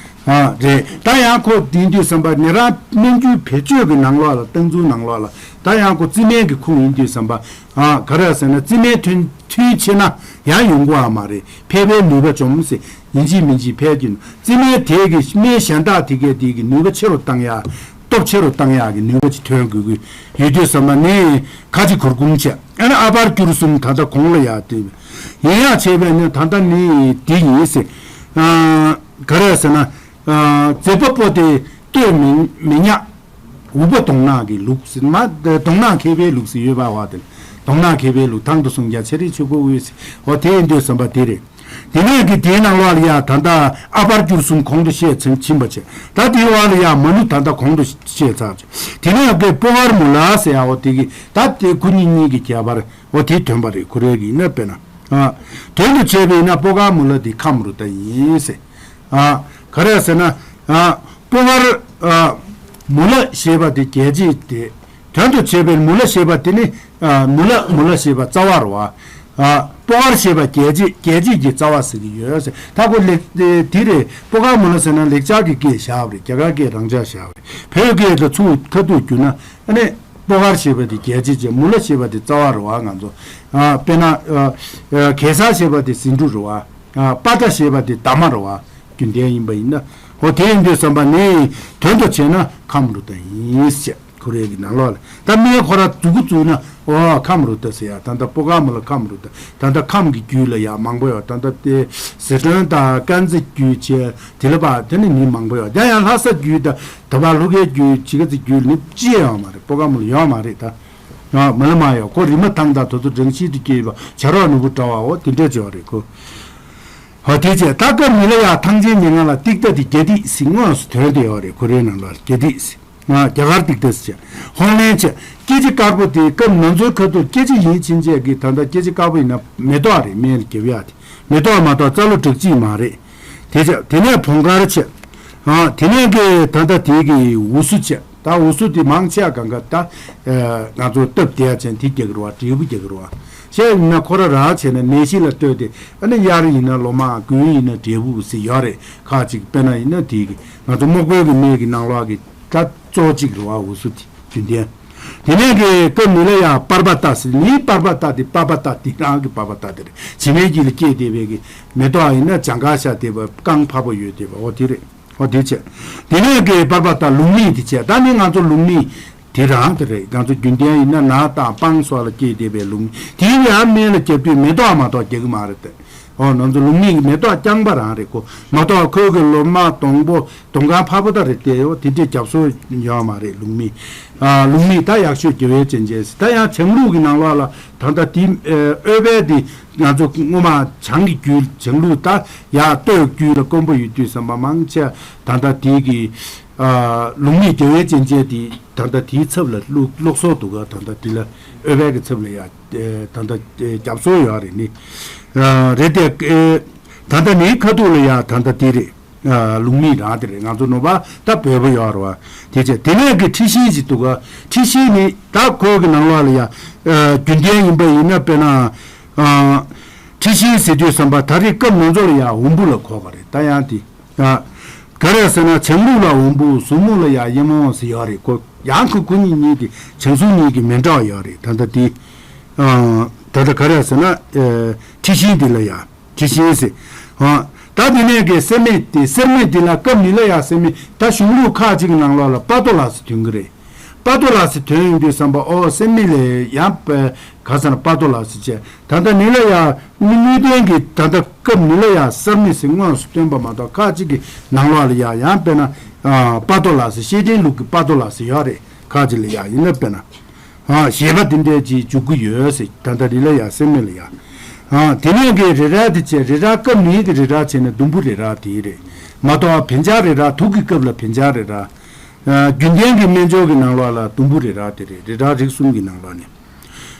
ཨ་རེད། ད་ཡང་ཁོ་དེ་དུས་བསམ་པ་ནི་རང་སྨན་རྒྱུ་བེད་སྤྱོད་ཀྱི་ནང་ལོགས་ལ་སྟངས་འཛིན་ནང་ལོགས་ལ་ད་ཡང་ཁོ་རྩི་སྨན་གྱི་ཁུངས་ཡིན་དུས་བསམ་པ། ཨ་ག་རེ་ཟེར་ན་རྩི་སྨན་ཐུན་ཐུན་ཆེ་ན་ཡང་ཡོང་གི་ཡོད་མ་རེད། ཕལ་པའི་ནུས་པ་འཇོམས་ཟེར་ཡིན་གཅིག་མིན་གཅིག་ཕལ་གྱི་རྩི་སྨན་དེ་གི་སྨན་གཞན་དག་དེ་གས་དེ་གི་ནུས་པ་ཆེ་རུ་བཏང་ཡག་སྟོབས་ཆེ་རུ་བཏང་ཡག་གི་ནུས་པ་ཅིག་ཐོན་དགོས་ཀྱི་ཡོད་དུས་བསམ་པ་ནི་ཁ་ཅིག་གུར་གུམ་བྱས། ཨ་ནི་ཨ་པར་སྐྱུར་གསུམ་ད་ལྟ་གོང་ལ་ཡར་བཏོན། ཡིན་ཡང་བྱས་པས་ནི་ད་ལྟ་ནི་འདི་ཡིན་ཟེར། ཨ་ག་རེ་ཟེར་ན། ཨ་མཛེས་པ་པོ་དེ་ལྟོས་མི་མི་ཉག་འུག་པ་གདོང་ནག་གི་ལུགས་ཟེར་མ། གདོང་ནག་མཁས་པའི་ལུགས་ཟེར་ཡོད་པ་བ་དེ། གདོང་ནག་མཁས་པའི་ལུགས་ཐང་དུ་སོང་རྒྱ་ཆེ་རིགས་ཆོས་གོ་དབུས་ཟེར། འོ་དེ་ཡིན་དུས་བསམ་པ་དེ་རེད། དེ་ནས་ཀྱི་དེའི་ནང་ལོགས་ལ་ཡ་ད་ལྟ་ཨ་པར་སྐྱུར་གསུམ་གོང་དུ་བཤད་ཚུན་ཕྱིན་པ་བྱས། ད་དེའི་འོག་ལ་ཡ་མ་ནུ་ད་ལྟ་གོང་དུ་བཤད་ཚར་བྱས། དེ་ནས་ཀྱི་པོ་ཀར་མུ་ལ་ཟེར་ཡ་འོ་དེ་གི་ད་དེ་ཁོ་གཉིས་གཉིས་ཀྱི་ཁྱད་པར་འོ་དེ་ཐོན་པ་རེད། ཁོ་རེ་གི་ཡིན་ན་དཔེར་ན། ཨ་དོན་དུ་བྱས་པས་ན་པོ་ཀར་མུ་ལ་དེ་ཁམ་རུ་ད་ཡིན་ཟེར། ཨ་ག་རེ་ཟེར་ན། ཨ་པོ་ཀར་ཨ་མུ་ལ་ཞེས་པ་དེ་རྒྱལ་བྱེད་དེ། དོན་དུ་བྱས་པའི་མུ་ལ་ཞེས་པ་དེ་ནི། ཨ་མུ་ལ་མུ་ལ་ཞེས་པ་རྩ་བ་རུ་བ། ཨ་པོ་ཀར་ཞེས་པ་རྒྱལ་བྱེད་རྒྱལ་བྱེད་ཀྱི་རྩ་བ་ཟེར་གྱི་ཡོད་ཟེར། ད་ཁོ་ལེགས་དེ་རེད། པོ་ཀར་མུ་ལ་ཟེར་ན་ལེགས་སྦྱར་གྱི་སྐད་བཞག་པ་རེད། རྒྱ་གར་སྐད་རང་འཇགས་བཞག་པ་རེད། བོད་སྐད་དུ་ཚུར་ཁ་ཐུག་བསྒྱུར་ན་ཨ་ནི་པོ་ཀར་ཞེས་པ་དེ་རྒྱལ་བྱེད་ཅེས་མུ་ལ་ཞེས་པ་དེ་རྩ་བ་རུ་བ། ང་ཚོ་ཨ་དཔེར་ན་ཨ་ཨ་གེ་སར་ཞེས་པ་དེ་ཟེའུ་འབྲུ་རུ་བ། ཨ་པ་ཏྲ་ཞེས་པ་དེ་འདབ་མ་རུ་བ། རྒྱུན་ལྡན་ཡིན་པ་ཡིན་ན། འོ་དེ་ཡིན་དུས་བསམ་པ་ནི་དོན་དུ་བྱས་ན་ཁམ་རུ་ཏ་ཡིན་ཟེར། ཁོ་རའི་གི་ནང་ལོགས་ལ་ད་སྨན་ཁོ་ར་མཛུ་གུ་བཙུགས་ན་འོ་ཁམ་རུ་ཏ་ཟེར་ཡ། ད་ལྟ་པོ་ཀར་མུ་ལ་ཁམ་རུ་ཏ། ད་ལྟ་ཁམ་གྱི་རྒྱུད་ལ་ཡ་མང་པོ་ཡོད། ད་ལྟ་དེ་ཟི་ཁྲོན་དང་དཀར་མཛེས་རྒྱུད་བྱས་དེ་ལ་བ་དེ་ནི་ནི་མང་པོ་ཡོད། ཡང་ཡང་ལྷ་ས་རྒྱུད་དང་ད་བ་ལྷོ་ཁའི་རྒྱུད་བྱི་ཀ་ཙི་རྒྱུད་ལ་ནི་ཅི་ཡང་མ་རེད། པོ་ཀར་མུ་ལ་ཡོད་མ་རེད་ད། ཡང་མི་ལ་མ་ཡོད། ཁོ་རི་མ་ཐང་དང་དོ་ཚོ་སྦྲང་ཤིང་དུ་སྐྱེས་པ་བྱ་རོག་ནོར་བུ་འདྲ་བའོ་དེ་འདྲ་བྱས་པ་རེད་ཁོ། ཧོ་དེ་བྱས་ད་སྐབས་ཉིད་ལ་ཡང་ཐང་ཆེན་ཉེར་ལྔ་ལ་ཏིག་ཏ་དེ་རྒྱ་ཏིག་ཟེར་དངོས་སུ་ཐོན་ཏེ་ཡོད་རེད། ཁོ་རའི་ནང་ལ་རྒྱ་ཏིག་ཟེར། ང་རྒྱ་གར་ཏིག་ཏ་ཟེར་བྱས། ཧོང་ལེན་བྱས་སྐྱེ་འཆི་དཀར་པོ་དེ་སྐབས་ང་ཚོའི་ཁ་ཐུག་སྐྱེ་འཆི་ཡིན་ཕྱིན་ཆད་ཀྱི་ད་ལྟ་སྐྱེ་འཆི་དཀར་པོ་ཡིན་ན་མེ་ཏོག་རེད། སྨན་ལ་རྒྱབ་ཡག་དེ་མེ་ཏོག་མ་གཏོགས་རྩ་ལོ་དྲུག་གཅིག་མ་རེད། དེ་བྱས་དེ་ནས་བོང་དཀར་བྱས། ཨ་དེ་ནས་ཀྱི་ད་ལྟ་དེ་གི་འུ་སུ་བྱས། ད་ ད་འུ་སུ་དེ་མང་ཆེ་བ་གང་ག་ད་ཨ་ང་ཚོ་སྟབས་བདེ་ཡ་ཅན་དེ་རྒྱག་གི་རེད་བ། འབྲས་བུ་རྒྱག་གི་རེད་བ། བཤད་ཡིན་ན་ཁོ་ར་རང་བྱས་ན་ནད་གཞི་ལ་ལྟོས་ཏེ་ཨ་ནི་དབྱར་ཡིན་ན་ལོ་མ། དགུན་ཡིན་ན་འབྲས་བུ་ཟེར་ཡོད་རེད། ཁག་ཅིག་དཔེར་ན་ཡིན་ན་དེ་གི་ང་ཚོ་སྨུག་པོའི་གི་སྨན་གི་ནང་ལོགས་ཀྱི་ད་གཙོ་གཅིག་རེད་བ། འུ་སུ་དེ་རྒྱུན་ལྡན། དེ་ནས་གི་སྐབས་ནི་ལ་ཡ་པར་པ་ཏ་ཟེར། ནི་པར་པ་ཏ་དེ་པ་པ་ཏ་དེ་རང་གི་པ་པ་ཏ་དེ་རེད། བྱེ་མའི་རྒྱུད་ལ་སྐྱེས་བསྡད་པའི་གི་མེ་ཏོག་ཡིན་ན་ལྗང་ཁ་ཤ་དེ་བ་རྐང་འཕར་པོ་ཡོད་དེ་བ། འོ་དེ་རེད། འོ་དེ་བྱས། དེ་ནས་གི་པར་པ་ཏ་ལུག་མིག་དེ་བྱས། ད་ནི་ང་ཚོ་ལུག་མིག་དེ་རང་དེ་རེད། ང་ཚོ་རྒྱུན་ལྡན་ཡིན་ན་ན་དང་སྤང་སོགས་ལ་སྐྱེས་བསྡད་པའི་ལུག་མིག་དེ་ཡང་སྨན་ལ་རྒྱབ་དུས་མེ་ཏོག་མ་གཏོགས་རྒྱག་གི་མ་རེད་དེ། འོ་ང་ཚོ་ལུག་མིག་གི་མེ་ཏོག་རྐྱང་པ་རང་རེད་ཁོ། མ་གཏོགས་ཁོའི་གི་ལོ་མ་སྡོང་པོ་སྡོང་རྐང་འཕར་པོ་ད་རེད་དེ། འོ་དེ་འདྲའི་རྒྱབ་སོ་ཡོད་མ་རེད་ལུག་མིག་ཨ་ལུག་མིག་ད་ཡག་ཤོས་དགེ་བའི་བྱིན་རླབས་ཟེར། ད་ཡང་བྱང་ལུག་གི་ནང་ལོགས་ལ་ད་ལྟ་དེ་ཨ་ཨོལ་པལ་དེ་ང་ཚོ་སྔོན་མ་བྱང་གི་རྒྱུད། བྱང་ལུགས་ད་ཡར་སྟོད་རྒྱུད་ལ་དཀོན་པོ་ཡོད་དུས་ཙམ་པ་མང་ཆེ་ད་ལྟ་དེ་གི་ཨ་ལུག་མིག་དགེ་བའི་བྱིན་རླབས་དེ་ད་ལྟ་དེའི་ཚབ་ལ་བླུག་བླུག་སྲོལ་འདུག་ག་ད་ལྟ་དེ་ལ་ཨོལ་པལ་གི་ཚབ་ལ་ཡ་ཨེ་ད་ལྟ་ཨེ་རྒྱབ་སོ་ཡོད་རེད་ནི། ཨ་རེད་དེ། ཨེ་ད་ལྟ་ནི་ཁ་ཐུག་ལ་ཡ་ད་ལྟ་དེ་རེད། ཨ་ལུག་མིག་རང་དེ་རེད། ང་ཚོ་ནོར་བ་ད་བོད་པ་ཡོད་རེད་བ། དེ་བྱས་དེ་ནས་གི་ཁྲི་ཤིང་ཞིག་འདུག་ག་ཁྲི་ཤིང་ནི་ད་ཁོའི་གི་ནང་ལོགས་ལ་ཡ་ཨ་རྒྱུན་ལྡན་ཡིན་པ་ཡིན་ན་དཔེར་ན་ཨ་ཁྲི་ཤིང་ཟེར་དུས་ཙམ་པ་ད་རེས་སྐབས་མང་ཚོ་ལ་ཡ་འོམ་བུ་ལ་གོ་ག་རེད། ད་ཡང་དེ། ཡ། ག་རེ་ཟེར་ན་བྱང་ལུགས་ལ་འོམ་བུ། ཟུར་མོ་ལ་ཡ་གཡས་མོ་ཟེར་ཡོད་རེད་ཁོ། ཡང་ཁོ་ཁོ་གཉིས་གཉིས་ཀྱི་བྱང་ཟུར་གཉིས་ཀྱི་མི་འདྲ་བ་ཡོད་རེད། ད་ལྟ་དེ། ཨ། ད་ལྟ་ག་རེ་ཟེར་ན། ཨེ། ཁྲི་ཤིང་འདི་ལ་ཡ། ཁྲི་ཤིང་ཟེར། ཨ། ད་དེ་ནས་གི་སེར་མིག་དེ། སེར་མིག་འདི་ལ་སྐབས་འདི་ལ་ཡ་སེར་མིག་ད་གཞུང་ལུགས་ཁག་ཅིག་གི་ནང་ལོགས་ལ་པ་ཏོ་ལ་ཟེར་ཐོན་གི་རེད། པ་ཏོ་ལ་ཟེར་ཐོན་ཡོང་དུས་ཙམ་པ་ཨོ་སེར་མིག་ལས་ཡང་པ་ག་ཟེར་ན་པ་ཏོ་ལ་ཟེར་བྱས། ད་ལྟ་འདི་ལ་ཡ་དངོས་དངོས་བསྟན་གྱི་ད་ལྟ་སྐབས་འདི་ལ་ཡ་སེར་མིག་ཟེར་དངོས་སུ་སྟོན་པ་མ་གཏོགས་ཁག་ཅིག་གི་ནང་ལོགས་ལ་ཡ་ཡང་དཔེར་ན་ཨ་པ་ཏོ་ལ་ཟེར། བཤེས་སྤྲིང་ལུགས་ཀྱི་པ་ཏོ་ལ་ཟེར་ཡོད་རེད། ཁག་ཅིག་ལ་ཡ་ཡིན་ན་དཔེར་ན་ཨ་ཞེས་པ་འདི་འདྲས་ཅིག་འཇུག་གི་ཡོད་ཟེར། ད་ལྟ་འདི་ལ་ཡ་སེར་མིག་ལ་ཡ། ཨ་དེ་ནས་གི་རི་རབ་དེ་བྱས། རི་རབ་སྐབས་འདི་གི་རི་རབ་བྱས་ན་ཟླུམ་པོ་རི་རབ་དེ་རེད་མ་གཏོགས་བོད་ལྗང་རི་རབ། དུག་གི་སྐབས་ལ་བོད་ལྗང་རི་རབ། ཨ་རྒྱུན་ལྡན་གྱི་སྨན་སྦྱོར་གྱི་ནང་ལོགས་ལ་ཟླུམ་པོ་རི་རབ་དེ་རེད། རི་རབ་རིགས་གསུམ་གྱི་ནང་ལོགས་ནས།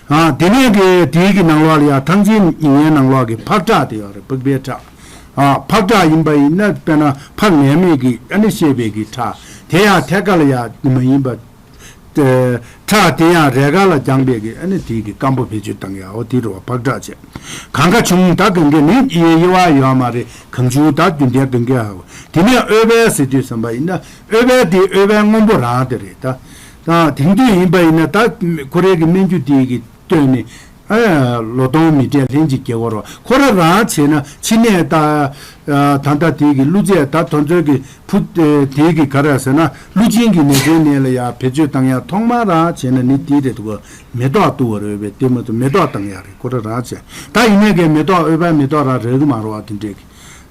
ཨ་དེ་ནས་གི་དེའི་གི་ནང་ལོགས་ལ་ཡ་ཐང་ཆེན་ཉེ་ངན་ནང་ལོགས་ཀྱི་ཕག་བྲག་དེ་ཡོད་རེད། པགས་པའི་བྲག་ཨ་ཕག་བྲག་ཡིན་པ་ཡིན་ན་དཔེར་ན་ཕག་ངན་མེད་ཀྱི་ཨ་ནི་བཤད་པའི་གི་བྲག་དེ་ཡང་ཐད་ཀ་ལ་ཡ་མ་ཡིན་པ། ཨ་བྲག་དེ་ཡང་རས་དཀར་ལ་བརྒྱངས་པའི་གི་ཨ་ནི་དེའི་གི་སྐམ་པོ་བེད་སྤྱོད་བཏང་ཡ། འོ་དེ་རུ་བ་ཕག་བྲག་བྱས། གངས་ཁ་ཆུང་ད་གངས་ཁ་ནི་དབྱེ་དབྱེ་བ་ཡོད་མ་རེད། གངས་ཆུང་ད་རྒྱུན་ལྡན་གངས་ཁ་ཧ་གོ། དེ་ནས་ཨོལ་པལ་ཟེར་དུས་ཙམ་པ་ཡིན་ན་ཨོལ་པལ་དེ་ཨོལ་པལ་སྔོན་པོ་རང་དེ་རེད་ད། ད་དེང་དུས་ཡིན་པ་ཡིན་ན་ད་ཁོ་རའི་གི་སྨན་རྒྱུ་དེའི་གི་བཏོན་ནས་ཨ་ལོ་སྟོང་མི་གྲངས་ལྷན་ཅིག་སྐྱེ་བར་བ། ཁོ་ར་རང་བྱས་ན་ཕྱི་ནས་ད་ཨ་ད་ལྟ་དེའི་གི་ཀླུ་རྫས་ད་དོན་ཚོད་ཀྱི་ཕུ་ཨ་དེའི་གི་ག་རེ་ཟེར་ན་ཀླུ་ཆེན་གྱི་ནད་ཅན་ནད་ལ་ཡ་བེད་སྤྱོད་བཏང་ཡ་ཐོག་མ་རང་བྱས་ན་ནི་དེ་རེད་འདུག་ག་མེ་ཏོག་བཏུ་བ་རེད་པས། དེ་མ་གཏོགས་མེ་ཏོག་བཏང་ཡ་རེད། ཁོ་ར་རང་བྱས། ད་ཡིན་ནའི་གི་མེ་ཏོག་ཨོལ་པལ་མེ་ཏོག་རང་རག་གི་མ་རེད་བ། དེ་འདྲས་ཀྱི་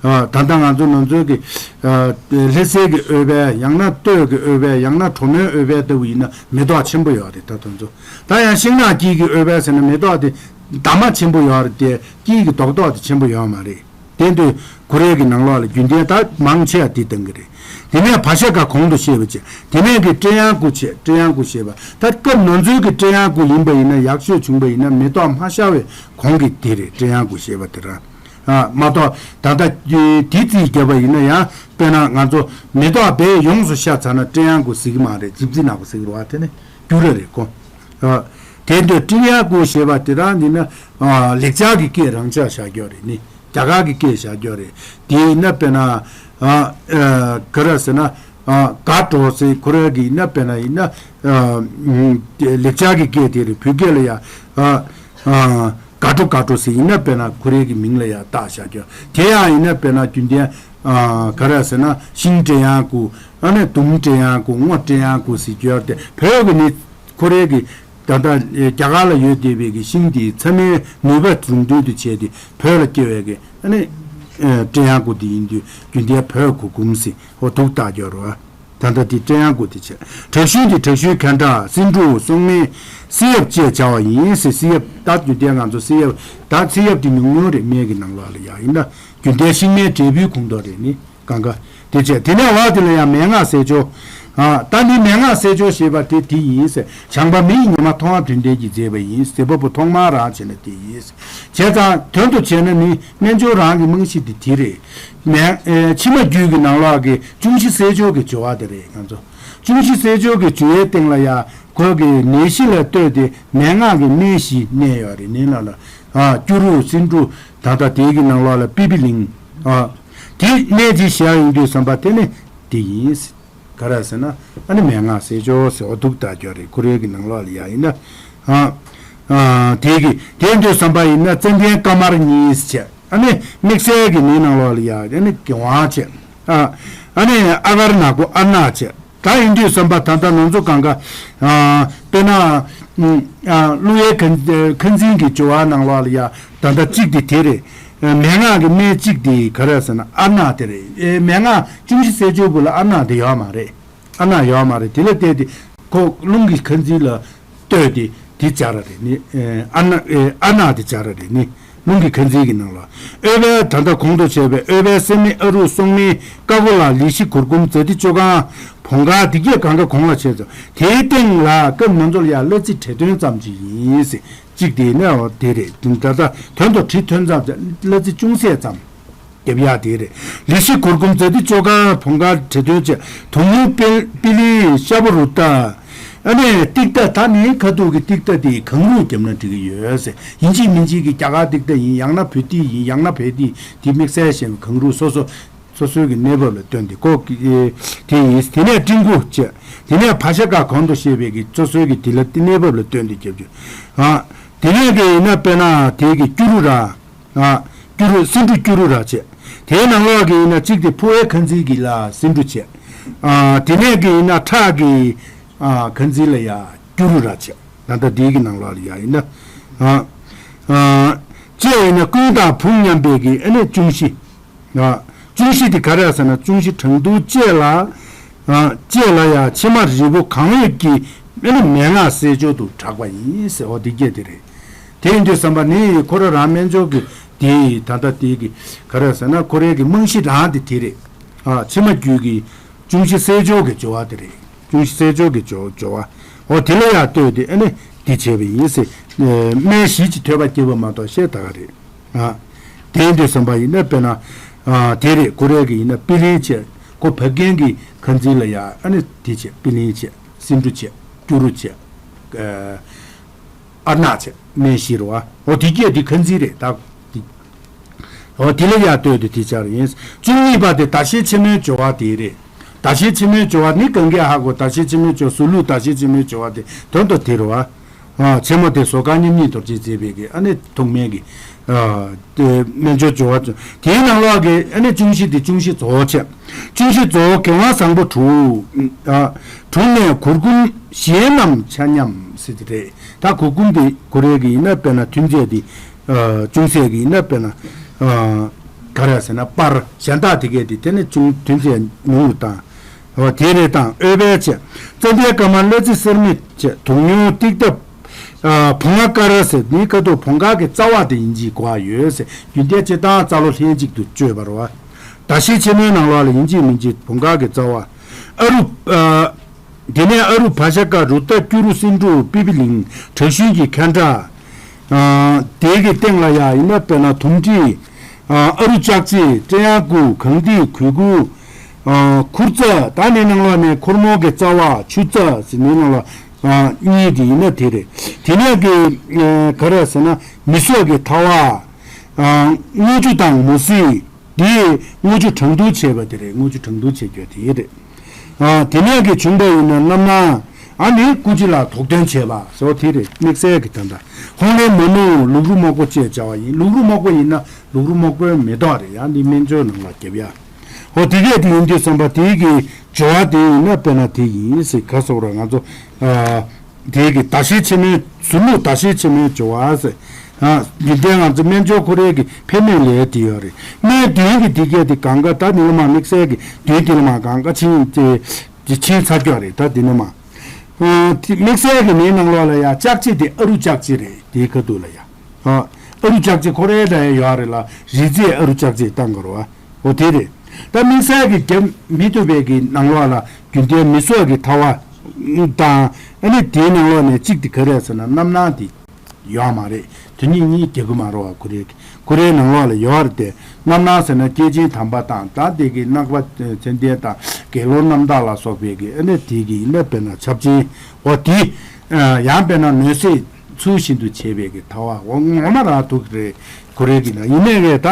ཨ་ད་ལྟ་ང་ཚོ་ནང་ཚོའི་གི་ཨ་ལྷ་སའི་གི་ཨོལ་པལ། ཡང་ན་སྟོད་ཀྱི་ཨོལ་པལ། ཡང་ན་གྲོ་མོའི་ཨོལ་པལ་ལྟ་བུ་ཡིན་ན་མེ་ཏོག་ཆེན་པོ་ཡོད་རེད། ད་དེ་ཚོ་ད་ཡང་ཤིང་ནགས་དཀྱིལ་གྱི་ཨོལ་པལ་ཟེར་ན་མེ་ཏོག་དེ་འདབ་མ་ཆེན་པོ་ཡོད་རེད་དེ་དཀྱིལ་གྱི་རྡོག་རྡོག་དེ་ཆེན་པོ་ཡོད་མ་རེད། དེ་འདུག་ཁོ་རའི་གི་ནང་ལོགས་ལ་རྒྱུན་ལྡན་ད་མང་ཆེ་བ་དེ་བཏང་གི་རེད། དེ་ནས་བ་ཤ་ཀ་གོང་དུ་བཤད་པ་བྱས། དེ་ནས་གི་བཀྲེས་ཡང་ཀུ་བྱས། བཀྲེས་ཡང་ཀུ་ཞེས་པ་ད་སྐབས་ནང་ཚོའི་གི་བཀྲེས་ཡང་ཀུ་ཡིན་པ་ཡིན་ན་ཡག་ཤོས་བྱུང་པ་ཡིན་ན་མེ་ཏོག་མ་ཤར་བའི་གོང་གི་དེ་རེད། བཀྲེས་ཡང་ཀུ་ཞེས་པ་དེ་རང་ཨ་མ་གཏོགས་ད་ལྟ་དེ་རྩིས་བརྒྱབ་པ་ཡིན་ན་ཡང་དཔེར་ན་ང་ཚོ་མེ་ཏོག་བལ་ཡོངས་སུ་ཤར་ཚར་ན་བཀྲེས་ཡང་ཀུ་ཟེར་གི་མ་རེད། ཇིབ་རྩི་ནག་པོ་ཟེར་གི་རེད་བ། དེ་ནི་སྐྱུ་ར་རེད་ཁོ། ཨ་དེ་འདྲ་བཀྲེས་ཡང་ཀུ་ཞེས་པ་དེ་རང་ཡིན་ན་ཨ་ལེགས་སྦྱར་གྱི་སྐད་རང་ཆ་བཞག་རྒྱུ་རེད་ནི། རྒྱ་གར་གྱི་སྐད་བཞག་རྒྱུ་རེད། དེ་ཡིན་ན་དཔེར་ན་ཨ་ཨ་ག་རེ་ཟེར་ན་ཨ་དགའ་སྤྲོ་ཟེར། ཁོ་ར་གི་ཡིན་ན་དཔེར་ན་ཡིན་ན་ཨ་ལེགས་སྦྱར་གྱི་སྐད་དེ་རེད། བོད་སྐད་ལ་ཡ་ཨ་ཨ་དགའ་སྤྲོ་དགའ་སྤྲོ་ཟེར། ཡིན་ན་དཔེར་ན་ཁོ་རའི་གི་མིང་ལ་ཡ་བཏགས་བཞག་རྒྱུ། དེ་ཡང་ཡིན་ན་དཔེར་ན་རྒྱུན་ལྡན་ཨ་ག་རེ་ཟེར་ན་ཤིང་བཀྲེས་ཡང་ཀུ། ཨ་ནི་དུམ་བཀྲེས་ཡང་ཀུ། སྔོ་བཀྲེས་ཡང་ཀུ་ཟེར་རྒྱུ་དེ་བོད་གི་ནི་ཁོ་རའི་གི་ད་ལྟ་རྒྱ་གར་ལ་ཡོད་བསྡད་པའི་གི་ཤིང་དེའི་ཚད་མའི་ནུས་པ་རུང་དོན་དུ་བྱས་ཏེ་བོད་ལ་སྐྱེ་བའི་གི་ཨ་ནི་ཨ་བཀྲེས་ཡང་ཀུ་དེ་ཡིན་དུས་རྒྱུན་ལྡན་བོད་གུར་གུམ་ཟེར། འོ་དུག་བཏགས་རྒྱུ་རེད་བ། ད་ལྟ་དེ་བཀྲེས་ཡང་ཀུ་དེ་བྱས། དྲག་ཤུལ་དེ་དྲག་ཤུལ་ཁ་འབྲག་སེ་འབྲུ་སོག་སྨན་སེ་ཡབ་ཅེས་བྱ་བ་ཡིན་ཟེར། སེ་ཡབ་ད་རྒྱུན་ལྡན་ང་ཚོ་སེ་ཡབ་ད་སེ་ཡབ་དེ་ཉུང་ཉུང་རེད། སྨན་གི་ནང་ལོགས་ལ་ཡ་ཡིན་ན་རྒྱུན་ལྡན་ཤིང་སྨན་འབྲས་བུའི་ཁོངས་གཏོགས་རེད་ནི། གང་ག་དེ་བྱས། དེ་ནས་བ་དེ་ལ་ཡང་མན་ངག་སེལ་སྦྱོར། ཨ་ད་ནི་མན་ངག་སེལ་སྦྱོར་ཞེས་པ་དེ་དེ་ཡིན་ཟེར། བྱམས་པ་མི་ཡི་ཉི་མ་མཐོང་བ་དོན་ལྡན་གྱིས་མཛད་པ་ཡིན་ཟེར། བ་པོ་ཐོག་མར་རང་བྱས་ན་དེ་ཡིན་ཟེར། བྱས་ཙང་དོན་དུ་བྱས་ན་ནི་རྣལ་འབྱོར་རང་གི་རྨང་གཞི་དེ་དེ་རེད། མན་ཨེ་ཕྱི་མ་རྒྱུད་ཀྱི་ནང་ལོགས་ཀྱི་འབྱུང་བཞི་སེལ་སྦྱོར་གྱི་སྦྱོར་བ་དེ་རེད། ང་ཚོ་ ཅུང་ཞི་སེ་ཅོ་གི་བྱུང་བའི་སྟེང་ལ་ཡ་ཁོ་གི་ནད་གཞི་ལ་ལྟོས་ཏེ་མན་ངག་གི་སྨན་བཞི་གནས་ཡོད་རེད། ནི་ལ་ལ་ཨ་སྐྱུ་རུ་སེ་འབྲུ་ད་ལྟ་དེའི་གི་ནང་ལོགས་ལ་པི་པི་ལིང་ཨ་དེ་གནས་ཅི་བཞག་ཡོང་དུས་བསམ་པ་དེ་ནི་དེ་ཡིན། ག་རེ་ཟེར་ན་ཨ་ནི་མན་ངག་སེ་ཅོ་ཟེར་འོ་འདུག་ད་ཡོད་རེད། ཁོ་རའི་གི་ནང་ལོགས་ལ་ཡ་ཡིན་ན་ཨ་ཨ་དེའི་གི་དེ་འདུག་བསམ་པ་ཡིན་ན་ཙན་དན་ཀ་མར་གཉིས་བྱས། ཨ་ནི་དམིགས་བསལ་གྱི་ནི་ནང་ལོགས་ལ་ཡ་ཨ་ནི་གི་ཝང་བྱས། ཨ་ཨ་ནི་ཨ་གར་ནག་པོ་ཨར་ནག་བྱས། ད་ཡིན་དུས་བསམ་པ་ད་ལྟ་ང་ཚོ་གང་ག་ཨ་དཔེར་ན་ཨ་ཀླུ་ཡའི་ཁ་ཁ་འཛིན་གྱི་སྦྱོར་བ་ནང་ལོགས་ལ་ཡ་ད་ལྟ་གཅིག་དེ་དེ་རེད། ཨ་མན་ངག་གི་སྨན་གཅིག་དེ་ག་རེ་ཟེར་ན་ཨར་ནག་དེ་རེད། ཨེ་མན་ངག་ཅུང་ཞི་སེ་ཅོ་བུ་ལ་ཨར་ནག་དེ་ཡོད་མ་རེད། ཨར་ནག་ཡོད་མ་རེད། དེ་ལ་བལྟས་ཏེ་ཁོ་རླུང་གི་ཁ་འཛིན་ལ་ལྟོས་ཏེ་དེ་སྦྱར་ར་རེད། ནི་ཨ་ཨ་ན་ཨེ་ཨ་ན་དེ་སྦྱར་ར་རེད། ནི་རླུང་གི་ཁ་འཛིན་གྱི་ནང་ལ་ཨོལ་པའི་ད་ལྟ་གོང་དུ་བྱས་པའི་ཨོལ་པའི་སེར་མིག་ཨ་རུ་སོག་མིག་ཀ་ཀོ་ལ་ལི་ཤི་གུར་གུམ་ཛ་ཏི་ཅོ་གང་བོང་ཁ་དེ་གས་གང་ག་གོང་ལ་བྱས་ཚོ། དེའི་སྟེང་ལ་སྐབས་ང་ཚོ་ལ་ཡ་གླ་རྩི་བྲེ་ཐོན་ཙམ་ཅིག་ཡིན་ཟེར། གཅིག་དེ་ནས་འོ་དེ་རེད། ད་ལྟ་དོན་དུ་བྲེ་ཐོན་ཙམ་གླ་རྩི་ཅུང་ཟད་ཙམ། རྒྱབ་ཡག་དེ་རེད། ལི་ཤི་གུར་གུམ་ཛ་ཏི་ཅོ་གང་བོང་ཁ་བྲེ་ཐོན་བྱས། དུང་ཉུང་པི་པི་ལིང་ཤ་བོ་རུ་ཏ། ཨ་ནི་ཏིག་ཏ་ད་ནི་ཁ་ཐུག་གི་ཏིག་ཏ་དེ་གང་རུང་བརྒྱབ་ན་འགྲིག་གི་ཡོད་ཟེར། ཡིན་གཅིག་མིན་གཅིག་གི་རྒྱ་གར་ཏིག་ཏ་ཡིན། ཡང་ན་བོད་ཏི་ཡིན། ཡང་ན་བལ་ཏི། དེ་དམིགས་བསལ་གཞན་གང་རུང་སོ་སོ་སོ་སོའི་གི་གནས་བབ་ལ་བསྟུན་ཏེ་ཀོ་དེ་ཡིན། དེ་ནས་སྤྲིན་ཁུ་བྱས། དེ་ནས་བ་ཤ་ཀ་གོང་དུ་བཤད་པའི་གི་སོ་སོའི་གི་དེ་ལ་གནས་བབ་ལ་བསྟུན་ཏེ་བརྒྱབ་རྒྱུ། ཨ་དེ་ནས་གི་ཡིན་ན་དཔེར་ན་དེ་གི་སྐྱུ་རུ་ར། ཨ། སྐྱུ་རུ་སེ་འབྲུ་སྐྱུ་རུ་ར་བྱས། དེའི་ནང་ལོགས་ཀྱི་ཡིན་ན་གཅིག་དེ་ཕོ་བའི་ཁ་འཛིན་གྱི་ལ་སེ་འབྲུ་བྱས། ཨ། དེ་ནས་ཀྱི་ཡིན་ན་ཁྲག་གི་ཨ། ཁ་འཛིན་ལ་ཡ་སྐྱུ་རུ་ར་བྱས། ད་ལྟ་འདིའི་གི་ནང་ལོགས་ལ་ཡ་ཡིན་ན། ཨ། ཨ། བཅས་ཡིན་ན་ཀུན་དང་བུ་མཉམ་པའི་གི་ཨ་ནི་ཅུང་ཞི། ཨ། ཅུང་ཞི་དེ་ག་རེ་ཟེར་ན་ཅུང་ཞི་གྲང་འདུག་བཅས་ལ། ཨ། བཅས་ལ་ཡ་མཆིལ་མ་རིལ་པོ་གང་འོས་ཀྱི་ཨ་ནི་མན་ངག་སེ་ཅོ་དུ་གྲགས་པ་ཡིན་ཟེར། འོ་འདི་སྐད་དེ་རེད། དེ་ཡིན་དུས་བསམ་པ་ནི་ཁོ་ར་རང་སྨན་སྦྱོར་གྱི་དེ་ད་ལྟ་དེ་གི་ག་རེ་ཟེར་ན་ཁོ་རའི་གི་རྨང་གཞི་རང་དེ་དེ་རེད། ཨ། ཕྱི་མ་རྒྱུད་ཀྱི་ཅུང་ཞི་སེལ་སྦྱོར་གྱི་སྦྱོར་བ་དེ་རེད། ཅུང་ཞི་སེལ་སྦྱོར་གྱི་སྦྱོར་སྦྱོར་བ། འོ་དེ་ལ་ཡང་ལྟོས་ཏེ་ཨ་ནི་དེ་བྱས་པ་ཡིན་ཟེར། སྨན་བཞི་གྱི་ཐོད་པ་བསྐྱེད་པ་མ་གཏོགས་བཤད་ད་ག་རེད། ཨ། དེ་ཡིན་དུས་བསམ་པ་ཡིན་ན་དཔེར་ན། ཨ། དེ་རེད། ཁོ་རའི་གི་ཡིན་ན་པི་ལིང་བྱས། ཁོ་བབ་མཁན་གྱི་ཁ་འཛིན་ལ་ཡང་ཨ་ནི་དེ་བྱས། པི་ལིང་བྱས། སེ་འབྲུ་བྱས། སྐྱུ་རུ་བྱས། ཨ། ཨར་ནག་བྱས། སྨན་བཞི་རེད་བ། འོ་དེ་སྐད་དེ་ཁ་འཛིན་རེད་ད། འོ་དེ་ལ་ཡང་ལྟོས་ཏེ་དེ་ཆགས་ཡིན། བཅུ་གཉིས་པ་དེ་ཟླ་ཤེལ་ཆེན་མོའི་སྦྱོར་བ་དེ་རེད། ཟླ་ཤེལ་ཆེན་མོའི་སྦྱོར་བ་ནི་གང་གས་ཧ་གོ། ཟླ་ཤེལ་ཆེན་མོའི་སྦྱོར། ཟུར་ལུགས་ཟླ་ཤེལ་ཆེན་མོའི་སྦྱོར་བ་དེ་དོན་དུ་དེ་རེད་བ། ཨ། ཆེན་མོ་དེ་ཟོར་དཀར་མཉམ་ཉིད་རྡོ་རྗེས་མཛད་པའི་གི་ཨ་ནི་ཐུགས་སྨན་གྱི། ཨ། དེ་སྨན་སྦྱོར་སྦྱོར་བ་བྱུང་། དེའི་ནང་ལོགས་ཀྱི་ཨ་ནི་ཅུང་ཞི་དེ་ཅུང་ཞི་རྫོགས་བྱས། ཅུང་ཞི་རྫོགས་དགེ་བ་བཟང་པོ་དྲུག། ཨ། དྲུག་ནས་གུར་གུམ་གཞན་རྣམས་ཆ་མཉམ་ཟེར་དེ་རེད། ད་གུར་གུམ་དེ་ཁོ་རའི་གི་ཡིན་ན་དཔེར་ན་ཐུན་ཚད་དེ། ཨ། ཅུང་ཟད་ཀྱི་ཡིན་ན་དཔེར་ན། ཨ། ག་རེ་ཟེར་ན་པར་གཞན་དག་དེ་གས་དེ་དེ་ནི་ཅུང་ཐུན་ཚད་ཉུང་རུ་བཏང་། འོ་དེ་རེད་དང་། ཨོལ་པའི་ཆེ། ཙན་དན་དཀར་དམར་གླ་རྩི་སེར་མིག་བཅས། དུང་ཉུང་ཏིག་ཏ། ཨ། བོང་ང་དཀར་ཟེར་ནི་ཁ་ཐུག་བོང་ཁ་གི་རྩ་བ་དེ་ཡིན་གཅིག་གོ་བ་ཡོད་ཟེར། རྒྱུན་ལྡན་སྤྱིར་བཏང་རྩ་ལོ་ལྷན་ཅིག་ཏུ་སྤྱོད་པ་རེད་བ། ཟླ་ཤེལ་ཆེན་མོའི་ནང་ལོགས་ལ་ཡིན་གཅིག་མིན་གཅིག་བོང་ཁ་གི་རྩ་བ། ཨ་རུ། ཨ། དེ་ནས་ཨ་རུ་བ་ཤ་ཀ་རུ་ཏ་སྐྱུ་རུ་སིན་འབྲུ་པི་པི་ལིང་དྲག་ཤུལ་གྱི་ཁན་ཏྲ། ཨ། དེ་གི་སྟེང་ལ་ཡ་ཡིན་ན་དཔེར་ན་དུམ་གྲི། ཨ། ཨ་རུ་ལྕགས་རྩི་སྤྲེ་ཡང་ཀུ་གངས་ཏི་གུས་ཀུ། ཨ། ཁུར་ཙ་ད་ནི་ནང་ལོགས་ནས་ཁོར་མོ་གི་རྩ་བ་ཆུ་ཙ་ཟེར་ནི་ནང་ལོགས། ཨ། གཉིས་དེ་ཡིན་ན་དེ་རེད། དེ་ནས་གི། ཨ། ག་རེ་ཟེར་ན་མི་སོགས་ཀྱི་ཐ་བ། ཨ། དངུལ་ཆུ་དང་མུ་ཟི། འདི་དངུལ་ཆུ་གྲང་འདུག་བྱས་པ་དེ་རེད། དངུལ་ཆུ་གྲང་འདུག་བྱེད་རྒྱུ་དེ་རེད། ཨ། དེ་ནས་ཀྱི་བྱུང་བ་ཡིན་ན་རྣམ་སྣང་། ཨ་ནི་སྐུ་ལྕི་ལ་དོགས་ཐོན་བྱས་པ་སོགས་དེ་རེད། དམིགས་བསལ་གྱི་ད་ལྟ་ཧོང་ལེན་མ་ནུ་ལུག་རུ་མོག་པོ་ཅེས་བྱ་བ་ཡིན། ལུག་རུ་མོག་པོ་ཡིན་ན་ལུག་རུ་མོག་པོའི་མེ་ཏོག་རེད། ཡང་འདི་སྨན་སྦྱོར་ནང་ལ་རྒྱབ་ཡ། ཧོ་དེ་གས་དེ་ཡིན་དུས་བསམ་པ་དེའི་གི་སྦྱོར་བ་དེ་ཡིན་ན་དཔེར་ན་དེ་ཡིན་ཟེར་ག་སོགས་ར་ང་ཚོ། ཨ། དེའི་གི་ཟླ་ཤེལ་ཆེན་མོའི་ཟུར་ལུགས་ཟླ་ཤེལ་ཆེན་མོའི་སྦྱོར་བ་ཟེར། ཨ། རྒྱུན་ལྡན་ང་ཚོ་སྨན་སྦྱོར་ཁོ་རའི་གི་ཕན་གནོད་ལས་དེ་ཡོད་རེད། སྨན་བདུན་གྱི་དེ་གས་དེ་གང་ག་ད་དེ་ལ་མ་དམིགས་བསལ་གྱི་བདུན་དེ་ལ་མ་གང་ག་ཕྱིན་ཏེ་དེ་ཕྱིན་ཚར་ཀྱོག་རེད། ད་དེ་ནི་མ། ཨ། དེ་དམིགས་བསལ་གྱི་ནི་ནང་ལོགས་ལ་ཡ་ལྕགས་རྩི་དེ་ཨ་རུ་ལྕགས་རྩི་རེད། དེའི་ཁ་ཐུག་ལ་ཡ། ཨ། ཨ་རུ་ལྕགས་རྩི་ཁོ་རའི་ལ་ཡ་ཡོད་རེད་ལ། རི་རྩེས་ཨ་རུ་ལྕགས་རྩི་བཏང་དགོས་རེད་བ། འོ་དེ་རེད། ད་དམིགས་བསལ་གྱི་རྒྱབ་མི་ཐུབ་པའི་གི་ནང་ལོགས་ལ་རྒྱུན་ལྡན་མི་སོགས་ཀྱི་ཐ་བ་དང་། ཨ་ནི་དེའི་ནང་ལོགས་ནས་གཅིག་དེ་ག་རེ་ཟེར་ན་རྣམ་སྣང་དེ་ཡོད་མ་རེད། དེ་གཉིས་གཉིས་རྒྱག་གི་མ་རེད་བ། ཁོ་རའི་ཁོ་རའི་ནང་ལོགས་ལ་ཡོད་རེད་དེ། རྣམ་སྣང་ཟེར་ན་སྐྱེས་ཆེན་དམ་པ་དང་ད་དེ་གི་ནག་པ་མཚན་ལྡན་དང་དགེ་སློང་རྣམ་དག་ལ་སོགས་པའི་གི་ཨ་ནི་དེ་གི་ཨ་ནི་དཔེར་ན་ཆབ་ཆེན་འོ་དེ་ཡང་དཔེར་ན་ནོད་སྲེད་ཚུལ་བཞིན་དུ་བྱེད་པའི་གི་ཐལ་བ་འོ་ངོ་མ་རང་ཐུག་རེད་ཁོ་རེ་གི་ན་ཡིན་ནའི་གི་ད་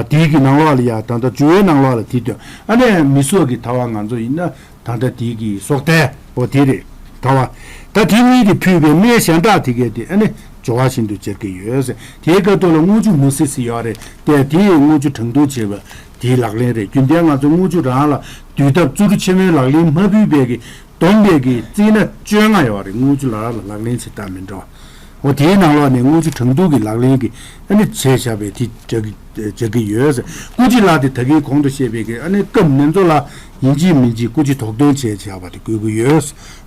དེ་གི་ནང་ལོགས་ལ་ཡ་ད་ལྟ་འཇུག་པའི་ནང་ལོགས་ལ་དེ་དོན་ཨ་ནི་མི་སོགས་ཀྱི་ཐལ་བ་ང་ཚོ་ཡིན་ན། ད་ལྟ་དེའི་གི་སྲོག་ཐལ་འོ་དེ་རེད། ད་བ། ད་དེ་གཉིས་ཀྱིས་ཕུལ་བའི་སྨན་གཞན་དག་དེ་གས་དེ་ཨ་ནི་སྦྱོར་བ་བཞིན་དུ་སྦྱར་གྱི་ཡོད་ཟེར། དེའི་སྐབས་ཐོག་ལ་དངུལ་ཆུ་མུ་སི་སི་ཡོད་རེད་དེ་དེའི་དངུལ་ཆུ་གྲང་འཐུང་བྱེད་པ་དེའི་ལག་ལེན་རེད། རྒྱུན་ལྡན་ང་ཚོ་དངུལ་ཆུ་རང་ལ་དུས་ཐབས་བཙུར་ཆེན་མོའི་ལག་ལེན་མ་ཕུལ་བའི་གི་བསྡོམས་པའི་གི་རྩིས་ན་བཅོ་ལྔ་ཡོད་རེད། དངུལ་ཆུ་ལ་ར་ལ་ལག་ལེན་བྱེད་སྟངས་མི་འདྲ་བ། འོ་དེའི་ནང་ལོགས་ནས་དངུལ་ཆུ་གྲང་འཐུང་གི་ལག་ལེན་གྱི་ཨ་ནི་བྱས་བཞག་པའི་དེ་བྱ་གི་བྱ་གི་ཡོད་ཟེར། སྐུ་ཅི་ལ་དེ་ད་གིན་གོང་དུ་བཤད་པའི་གི་ཨ་ནི་སྐབས་ནན་ཚོ་ལ་ཡིན་གཅིག་མིན་གཅིག་སྐུ་ཅི་དོགས་འདོན་བྱས་བཞག་པ་དེ་དགོས་ཀྱི་ཡོད།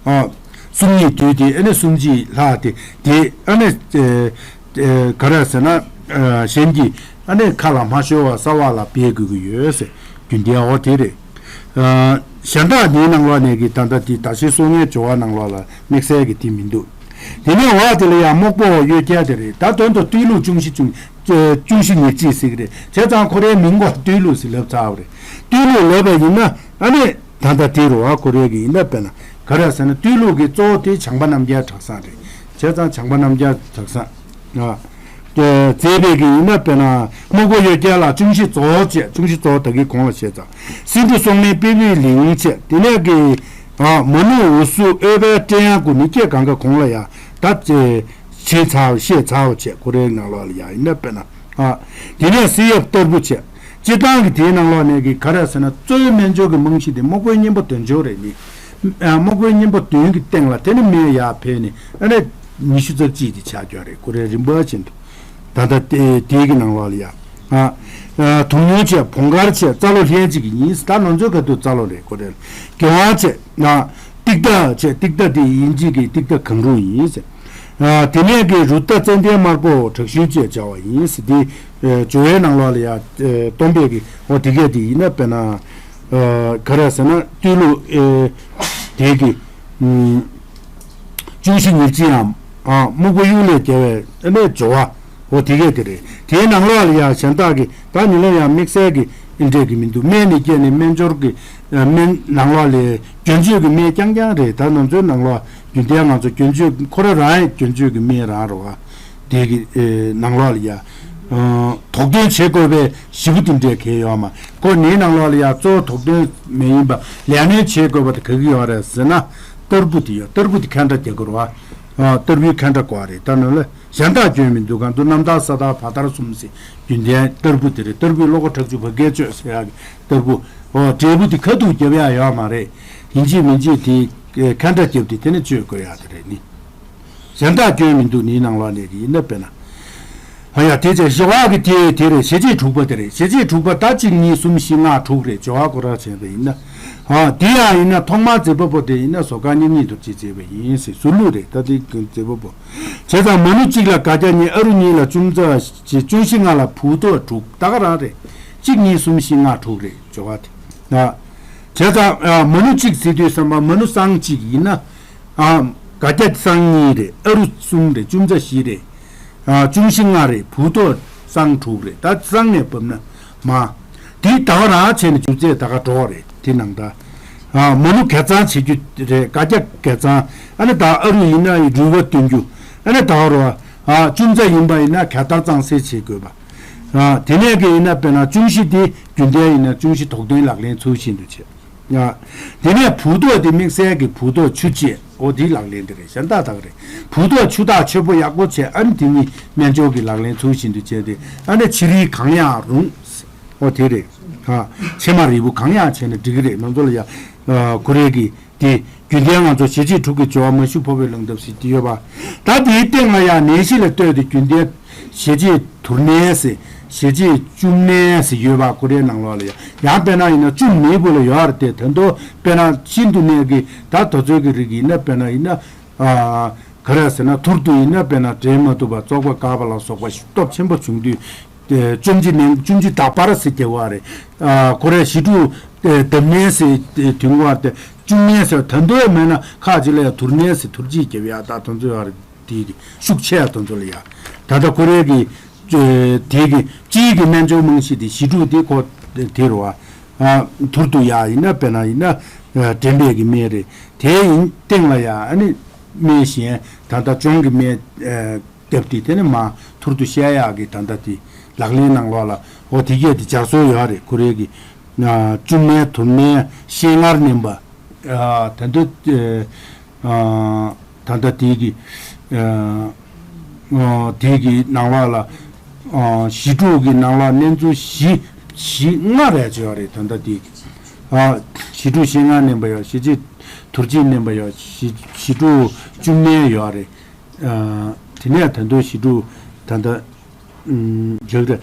ཨ། སུམ་གཉིས་དུས་དེ་ཨ་ནི་སུམ་གཅིག་ལྷག་དེ་དེ་ཨ་ནི་ཨེ་ཨེ་ག་རེ་ཟེར་ན་ཨ་གཞན་གྱི་ཨ་ནི་ཁ་ལ་མ་ཤོར་བ་གསར་བ་ལ་འབད་དགོས་ཀྱི་ཡོད་ཟེར། རྒྱུན་ལྡན་འོ་དེ་རེད། ཨ། གཞན་དག་འདིའི་ནང་ལོགས་ནས་ཀྱི་ད་ལྟ་འདི་ཟླ་ཤེལ་སྲོག་ངན་སྦྱོར་བ་ནང་ལོགས་ལ་དམིགས་བསལ་གྱི་དེ་མི་འདུག་དེ་ནས་འོག་དེ་ལ་ཡང་སྨུག་པོ་འོ་གཡོ་བརྒྱལ་དེ་རེད། ད་དོན་དུ་སྟོད་ལུགས་ཅུང་ཞི་ཅུང་ཅུང་ཞི་ཉེར་གཅིག་ཟེར་གྱི་རེད། བྱས་ཙང་ཁོ་རའི་མིང་གོ་སྟོད་ལུགས་ཟེར་ལབ་ཚར་བ་རེད། སྟོད་ལུགས་ལབ་པ་ཡིན་ན་ཨ་ནི་ད་ལྟ་དེ་རུ་བ་ཁོ་རའི་གི་ཡིན་ན་དཔེར་ན་ག་རེ་ཟེར་ན་སྟོད་ལུགས་ཀྱི་གཙོ་བོ་དེ་བྱང་པ་རྣམ་རྒྱལ་གྲྭ་ཚང་རེད། བྱས་ཙང་བྱང་པ་རྣམ་རྒྱལ་གྲྭ་ཚང་། ཨ། དེ་མཛད་པའི་གི་ཡིན་ན་དཔེར་ན་སྨུག་པོ་གཡོ་བརྒྱལ་ལ་ཅུང་ཞི་རྫོགས་བྱས། ཅུང་ཞི་རྫོགས་ད་གི་གོང་ལ་བཤད་ཙང་། སེ་འབྲུ་སྲོག་སྨན་པི་པི་ལིང་བྱས། དེ་ནས་གི་ཨ་མ་ནུ་འུ་སུ་ཨོལ་པའི་སྤྲེའུ་ཡང་ཀུ་ནི་སྐྱེ་གང་ག་གོང་ལ་ཡ་ད་ཅེ་བྱས་ཚར་བ་བཤད་ཚར་བ་བྱས། ཁོ་རའི་ནང་ལོགས་ལ་ཡ་ཡིན་ན་དཔེར་ན་ཨ་དེ་ནས་སི་ཡབ་ཏར་བུ་བྱས། སྤྱིར་བཏང་གི་དེའི་ནང་ལོགས་ནས་གི་ག་རེ་ཟེར་ན་གཙོ་བོའི་སྨན་སྦྱོར་གི་རྨང་གཞི་དེ་སྨུག་པོའི་གཉེན་པོ་བདུན་སྦྱོར་རེད་ནི། ཨ་སྨུག་པོའི་གཉེན་པོ་བདུན་གྱི་སྟེང་ལ་དེ་ནི་སྨན་ཡར་འཕེལ་ནས་ཨ་ནི་ཉི་ཤུ་རྩ་གཅིག་དེ་ཆགས་ཀྱི་རེད། ཁོ་རའི་རིམ་པ་བཞིན་དུ། ད་ལྟ་དེ་དེའི་གི་ནང་ལོགས་ལ་ཡ། ཨ་ཨ་དུང་ཉུང་བྱས། བོང་དཀར་བྱས། རྩ་ལོ་ལྷན་ཅིག་གི་ཡིན། ད་ང་ཚོའི་ཁ་ཐུག་རྩ་ལོ་རེད། ཁོ་རེད། དགེ་དབང་བྱས། ཨ་ཏིག་ཏ་བྱས། ཏིག་ཏ་དེ་དབྱིན་ཇི་གི་ཏིག་ཏ་གང་རུང་ཡིན་ཟེར། ཨ་དེ་ནས་གི་རུ་ཏ་ཙན་དན་དམར་པོ་དྲག་ཤུལ་བཅས་བྱ་བ་ཡིན་ཟེར། དེ་ཨ་སྦྱོར་བའི་ནང་ལོགས་ལ་ཡ་ཨ་སྟོན་པའི་གི་འོ་དེ་གས་དེ་ཡིན་ན་དཔེར་ན་ཨ་ག་རེ་ཟེར་ན་སྟོད་ལུགས་ཨ་དེ་གི་ཨམ། ཅུང་ཞི་ཉེར་གཅིག་འམ། ཨ་སྨུག་པོ་གཡུ་ལས་རྒྱལ་བའི་ཨ་ནི་སྦྱོར་བ། འོ་དེ་གས་དེ་རེད། དེའི་ནང་ལོགས་ལ་ཡང་གཞན་དག་གི་ད་ཉིན་ལ་ཡང་དམིགས་བསལ་གི་ཨེ་འདྲས་གི་མི་འདུག་སྨན་ནི་སྐྱེས་ནི་སྨན་སྦྱོར་གི་ཨ་སྨན་ནང་ལོགས་ལས་སྐྱོན་བརྗོད་གི་སྨན་རྐྱང་རྐྱང་རེད། ད་ང་ཚོའི་ནང་ལོགས་རྒྱུན་ལྡན་ང་ཚོ་སྐྱོན་བརྗོད་ཁོ་ར་རང་ཡང་སྐྱོན་བརྗོད་གི་སྨན་རང་རེད་བ། དེ་གི་ཨེ་ནང་ལོགས་ལ་ཡ། ཨ་དོགས་འདོན་བྱེད་དགོས་པའི་ཞིབ་པོ་དེ་འདྲའི་གལ་ཡོད་མ། ཁོ་ནིའི་ནང་ལོགས་ལ་ཡ་གཙོ་བོ་དོགས་འདོན་མ་ཡིན་པ་ལས་སྣོན་བྱེད་དགོས་པ་དེ་ག་གི་ཡོད་རེད་ཟེར་ན། ཏར་བུ་དེ་ཡོད། ཏར་བུ་དེ་ཁ་འདྲ་རྒྱག་དགོས་རེད་བ། ཨ་ཏར་བུའི་ཁ་འདྲ་དགོས་རེད། ད་ནང་ལ་གཞན་དག་སྐྱོན་མི་འདུག་ག་འདུག་རྣམ་ཐར་ས་ཐར་བ་ཐར་གསུམ་ཟེར་རྒྱུན་ལྡན་ཏར་བུ་དེ་རེད། ཏར་བུའི་བློ་ཁ་ཁྲག་ཆུ་བ་གས་གཅོད་ཟེར་ཡག་གི་ཏར་བུ། འོ་འབྲས་བུ་དེ་ཁ་ཐུག་རྒྱབ་ཡག་ཡོད་མ་རེད། ཡིན་གཅིག་མིན་གཅིག་དེ་ཁ་འདྲ་རྒྱབ་དེ་དེ་ནས་གཅོད་དགོས་ཡག་དེ་རེད་ནི། གཞན་དག་སྐྱོན་མི་འདུག་ནིའི་ནང་ལོགས་ནས་ཀྱི་ཡིན་ན་དཔེར་ན། ཨ་ཡ་དེ་ཚེ་བཞི་བ་གི་དེ་དེ་རེད། ཞལ་ལྕེ་དྲུག་པ་དེ་རེད། ཞལ་ལྕེ་དྲུག་པ་ད་གཅིག་གཉིས་གསུམ་བཞི་ལྔ་དྲུག་རེད། བྱེ་བ་ཁོ་རང་བྱས་པ་ཡིན་ན། ཨ་དེ་ཡང་ཡིན་ན་ཐོག་མར་མཛད་པ་པོ་དེ་ཡིན་ན་ཟོ་དཀར་མཉམ་ཉིད་རྡོ་རྗེས་མཛད་པ་ཡིན་ཟེར་ཟུར་ལུགས་རེད། ད་དེ་མཛད་པ་པོ། བྱས་ཙང་མ་ནུ་གཅིག་ལ་དགའ་རྒྱ་གཉིས། ཨ་རུ་གཉིས་ལ་ཅུང་ཙག་བཞི། ཅུང་ཞི་ལྔ་ལ་བུ་ཏོ་དྲུག་ད་ག་རང་རེད། གཅིག་གཉིས་གསུམ་བཞི་ལྔ་དྲུག་རེད་བྱེ་བ་དེ། ཨ་བྱས་ཙང་ཨ་མ་ནུ་གཅིག་ཟེར་དུས་ཙམ་པ་མ་ནུ་སྲང་གཅིག་ཡིན་ན། ཨ། དགའ་རྒྱ་སྲང་གཉིས་རེད། ཨ་རུ་གསུམ་རེད། ཅུང་ཙག་བཞི་རེད། ཨ། ཅུང་ཞི་ལྔ་རེད། བུ་ཏོ་སྲང་དྲུག་རེད། ད་སྲང་ནས་བབས་ན་མ། དེ་ད་ག་རང་བྱས་ནས་རྒྱུ་རྩལ་ད་ག་འགྲོ་རེད་དེ་ནང་ད། ཨ། མ་ནུ་གྱ་ཚང་བྱེད་རྒྱུ་རེད། དགའ་རྒྱ་གྱ་ཚང་། ཨ་ནི་ད་ཨ་རུ་ཡིན་ན་རུས་པ་བཏོན་རྒྱུ། ཨ་ནི་ད་ག་རོ། ཨ། ཅུང་ཙག་ཡིན་པ་ཡིན་ན་གྱ་ལྟར་གཙང་སེལ་བྱེད་དགོས་པ། ཨ། དེ་ནས་གི་ཡིན་ན་དཔེར་ན་ཅུང་ཞི་དེ་རྒྱུན་ལྡན་ཡིན་ན་ཅུང་ཞི་དོགས་འདོན་ལག་ལེན་ཚུལ་བཞིན་དུ་བྱེད། ཡ། དེ་ནས་བུ་ཏོ་དེ་དམིགས་བསལ་གྱི་བུ་ཏོ་ཆུ་བཅས་འོ་དེའི་ལག་ལེན་དེ་རེད། གཞན་དག་དག་རེད། བུ་ཏོ་ཆུ་དག་ཆོས་པོ་ཡག་པོ་བྱས། ཨ་ནི་དེ་ཉིད་སྨན་སྦྱོར་གྱི་ལག་ལེན་ཚུལ་བཞིན་དུ་བྱས་ཏེ་ཨ་ནི་ཕྱི་རིལ་གང་ཡང་རུང་། འོ་དེ་རེད། ཨ། ཕྱེ་མ་རིལ་བུ་གང་ཡང་བྱས་ན་འགྲིག་གི་རེད། ང་ཚོ་ལ་ཡ། ཨ། ཁོ་རེ་གི་དེ་རྒྱུན་ལྡན་ང་ཚོ་ཞལ་ལྕེ་དྲུག་གི་སྦྱོར་བ་མ་ཞུ་ཕོ་བའི་ལང་འདབ་ཟེར་དེ་ཡོད་པ། ད་དེའི་སྟེང་ལ་ཡང་ནད་གཞི་ལ་ལྟོས་ཏེ་རྒྱུན་ལྡན་ཞལ་ལྕེ་དུར་ནད་ཟེར། ཞལ་ལྕེ་བཅུམ་ནད་ཟེར་ཡོད་པ། ཁོ་རའི་ནང་ལོགས་ལ་ཡང་ཡང་དཔེར་ན་ཡིན་ན་བཅུམ་མེད་བུ་ལ་ཡོད་རེད་དེ། ད་དུང་དཔེར་ན་ཤིན་ཏུ་ནད་ཀྱི་ད་དོ་ཚོད་ཀྱི་རིགས་ཡིན་ན་དཔེར་ན་ཡིན་ན། ཨ། ག་རེ་ཟེར་ན་ཐུར་དུ་ཡིན་ན་དཔེར་ན་འདྲེན་མ་ཐུབ་པ་བཙོག་པ་འགག་པ་ལ་སོགས་པ་སྟོབས་ཆེན་པོ་བྱུང་དུས། ཨེ། བཅོམ་ཅི་ནན་བཅོམ་ཅི་དྲག་པར་ཟེར་རྒྱག་པ་རེད། ཨ། ཁོ་རའི་ཞི་ཁྲོ་ཨེ་གདབ་ནས་ཟེར་དུས་ངོ་དེ་བཅོམ་ནས་ཟེར་ད་འདོད་མེད་ན་ཁ་ཅིག་ལ་ཡང་དུར་ནས་ཟེར་དུར་ཅི་རྒྱབ་ཡ་ད་དོན་ཚོད་ཡ་རེད། དེ་གི་ཤུགས་ཆེ་ཡ་དོན་ཚོད་ལ་ཡ་ད་ལྟ་ཁོ་རའི་གི་ དེ་གི་སྤྱིའི་གི་སྨན་སྦྱོར་རྨང་གཞི་དེ་ཞི་ཁྲོ་དེ་ཁོ་དེ་རུ་བ། ཐུར་དུ་ཡ་ཡིན་ན་དཔེར་ན་ཡིན་ན་དྲན་པའི་གི་སྨན་རེད། དེ་ཡིན་སྟེང་ལ་ཡ་ཨ་ནི་སྨན་གཞན་ད་ལྟ་གཅོང་གི་སྨན་བཏབ་དེ་དེ་ནི་མ་ཐུར་དུ་བཤལ་ཡག་གི་ད་ལྟ་དེ་ལག་ལེན་ནང་ལོགས་ལ་འོ་དེ་གས་དེ་སྦྱར་སྲོལ་ཡོད་རེད། ཁོ་རེ་གི་བཅུད་སྨན་དུར་སྨན་བཤལ་ངར་མནན་པ། ད་ལྟ་ད་ལྟ་དེ་གི་དེ་གི་ནང་ལོགས་ལ་ཞི་ཁྲོ་གི་ནང་ལོགས་མནན་ཚུལ་བཞི་བཞི་ལྔ་རེ་ཅིག་ཡོད་རེད། ད་ལྟ་དེ་གི་ཞི་ཁྲོ་བཤལ་ངར་མནན་པ་ཡོད། ཞི་བྱེད་དུར་བྱེད་མནན་པ་ཡོད། ཞི་ཞི་ཁྲོ་བཅུད་སྨན་ཡོད་རེད། དེ་ནས་ད་དུང་ཞི་ཁྲོ་ད་ལྟ་ཨུམ། ཡོད་རེད།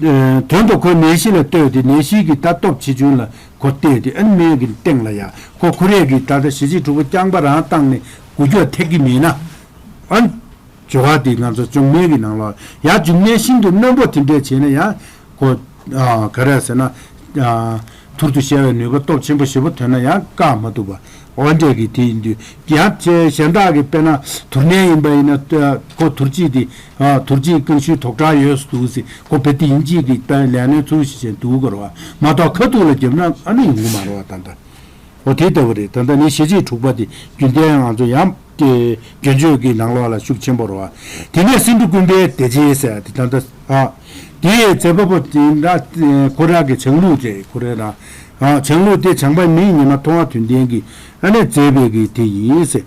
ཨེ། དོན་དུ་ཁོའི་ནད་གཞི་ལ་ལྟོས་ཏེ་ནད་གཞི་གི་ད་སྟོབས་ཆེ་ཆུང་ལ་ཁོ་བལྟས་ཏེ་ཨ་ནི་སྨན་གྱི་སྟེང་ལ་ཡ་ཁོ་ཁོ་རས་ཀྱི་ད་ལྟ་ཞི་བྱེད་དྲུག་པོ་རྐྱང་པ་རང་བཏང་ནས་འགུལ་སྐྱོད་ཐེབས་ཀྱི་མེད་ན། ཨ་ནི་སྦྱོར་བ་དེ་ང་ཚོ་བཅུད་སྨན་གྱི་ནང་ལ་ཡ་བཅུད་སྨན་ཤིན་ཏུ་རྣོན་པོ་དེ་འདྲས་བྱས་ན་ཡང་ཁོ་ཨ་ག་རེ་ཟེར་ན་ཨ་ཐུར་དུ་བཤལ་བའི་ནུས་པ་སྟོབས་ཆེན་པོ་ཞེ་པོ་ཐོན་ན་ཡང་བཀག་མ་ཐུབ་པ། འོ་འདྲས་ཀྱི་དེ་ཡིན་དུས་ཡང་ཅེ་གཞན་དག་གི་དཔེར་ན་དུར་སྨན་ཡིན་པ་ཡིན་ན་ཁོ་དུར་སྤྱིད་དེ་དུར་སྤྱིད་རྐང་ཤུལ་དོག་དྲག་ཡོད་འདུག་ཟེར་ཁོ་བེ་དེ་ཡིན་གཅིག་གི་དཔེར་ལས་སྣོན་ཚུལ་ཞིག་བྱས་འདུག་གོ་ར་བ་མ་གཏོགས་ཁ་ཐུག་ལ་བརྒྱབ་ན་ཨ་ནི་ཡོང་གི་མ་རེད་བ། ད་ལྟ་འོ་དེ་ལྟ་བུ་རེད། ད་ལྟ་ནི་ཞི་བྱེད་དྲུག་པ་དེ་རྒྱུན་ལྡན་ང་ཚོ་ཡང་དེ་རྒྱུན་སྤྱོད་ཀྱི་ནང་ལོགས་ལ་ཤུགས་ཆེན་པོ་རེད་བ། དེ་ནས་སེ་འབྲུ་ཀུན་ཕན་བདེ་བྱེད་ཟེར་དེ་ད་ལྟ་ཨ་དེའི་མཛད་པ་པོ་དེ་འདྲ་ཁོ་རང་གི་བྱང་ལུགས་རེད། ཁོ་རང་རང་ཨ་བྱང་ལུགས་དེ་བྱང་པ་མིའི་ཉི་མ་མཐོང་བ་དོན་ལྡན་གྱི་ཨ་ནི་མཛད་པའི་གི་དེ་ཡིན་ཟེར།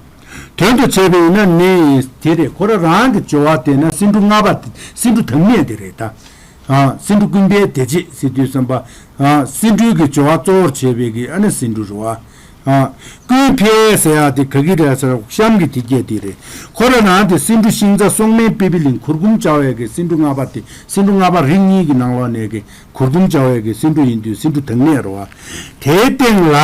དོན་དུ་བྱས་པ་ཡིན་ན་ནི་དེ་རེད། ཁོ་རང་རང་གི་སྦྱོར་བ་དེ་ན་སེ་འབྲུ་ལྔ་པ་སེ་འབྲུ་དང་ལྔ་དེ་རེད་ད། ཨ་སེ་འབྲུ་ཀུན་ཕན་བདེ་བྱེད་ཟེར་དུས་ཙམ་པ་ཨ་སེ་འབྲུའི་གི་སྦྱོར་བ་གཙོ་བོར་བྱས་པའི་གི་ཨ་ནི་སེ་འབྲུ་རེད་བ། ཨ་ཀུན་ཕན་ཟེར་ཡག་དེ་ག་གི་རེད་ཟེར་གཤམ་གི་དེ་སྐད་དེ་རེད། ཁོ་རང་རང་དེ་སེ་འབྲུ་ཤིང་རྩ་སྲོག་སྨན་པི་པི་ལིང་གུར་གུམ་སྦྱར་བའི་གི་སེ་འབྲུ་ལྔ་པ་དེ་སེ་འབྲུ་ལྔ་པ་རིགས་གཉིས་ཀྱི་ནང་ལོགས་ནས་གི་གུར་གུམ་སྦྱར་བའི་གི་སེ་འབྲུ་ཡིན་དུས་སེ་འབྲུ་དང་ལྔ་རེད་བ། དེའི་སྟེང་ལ་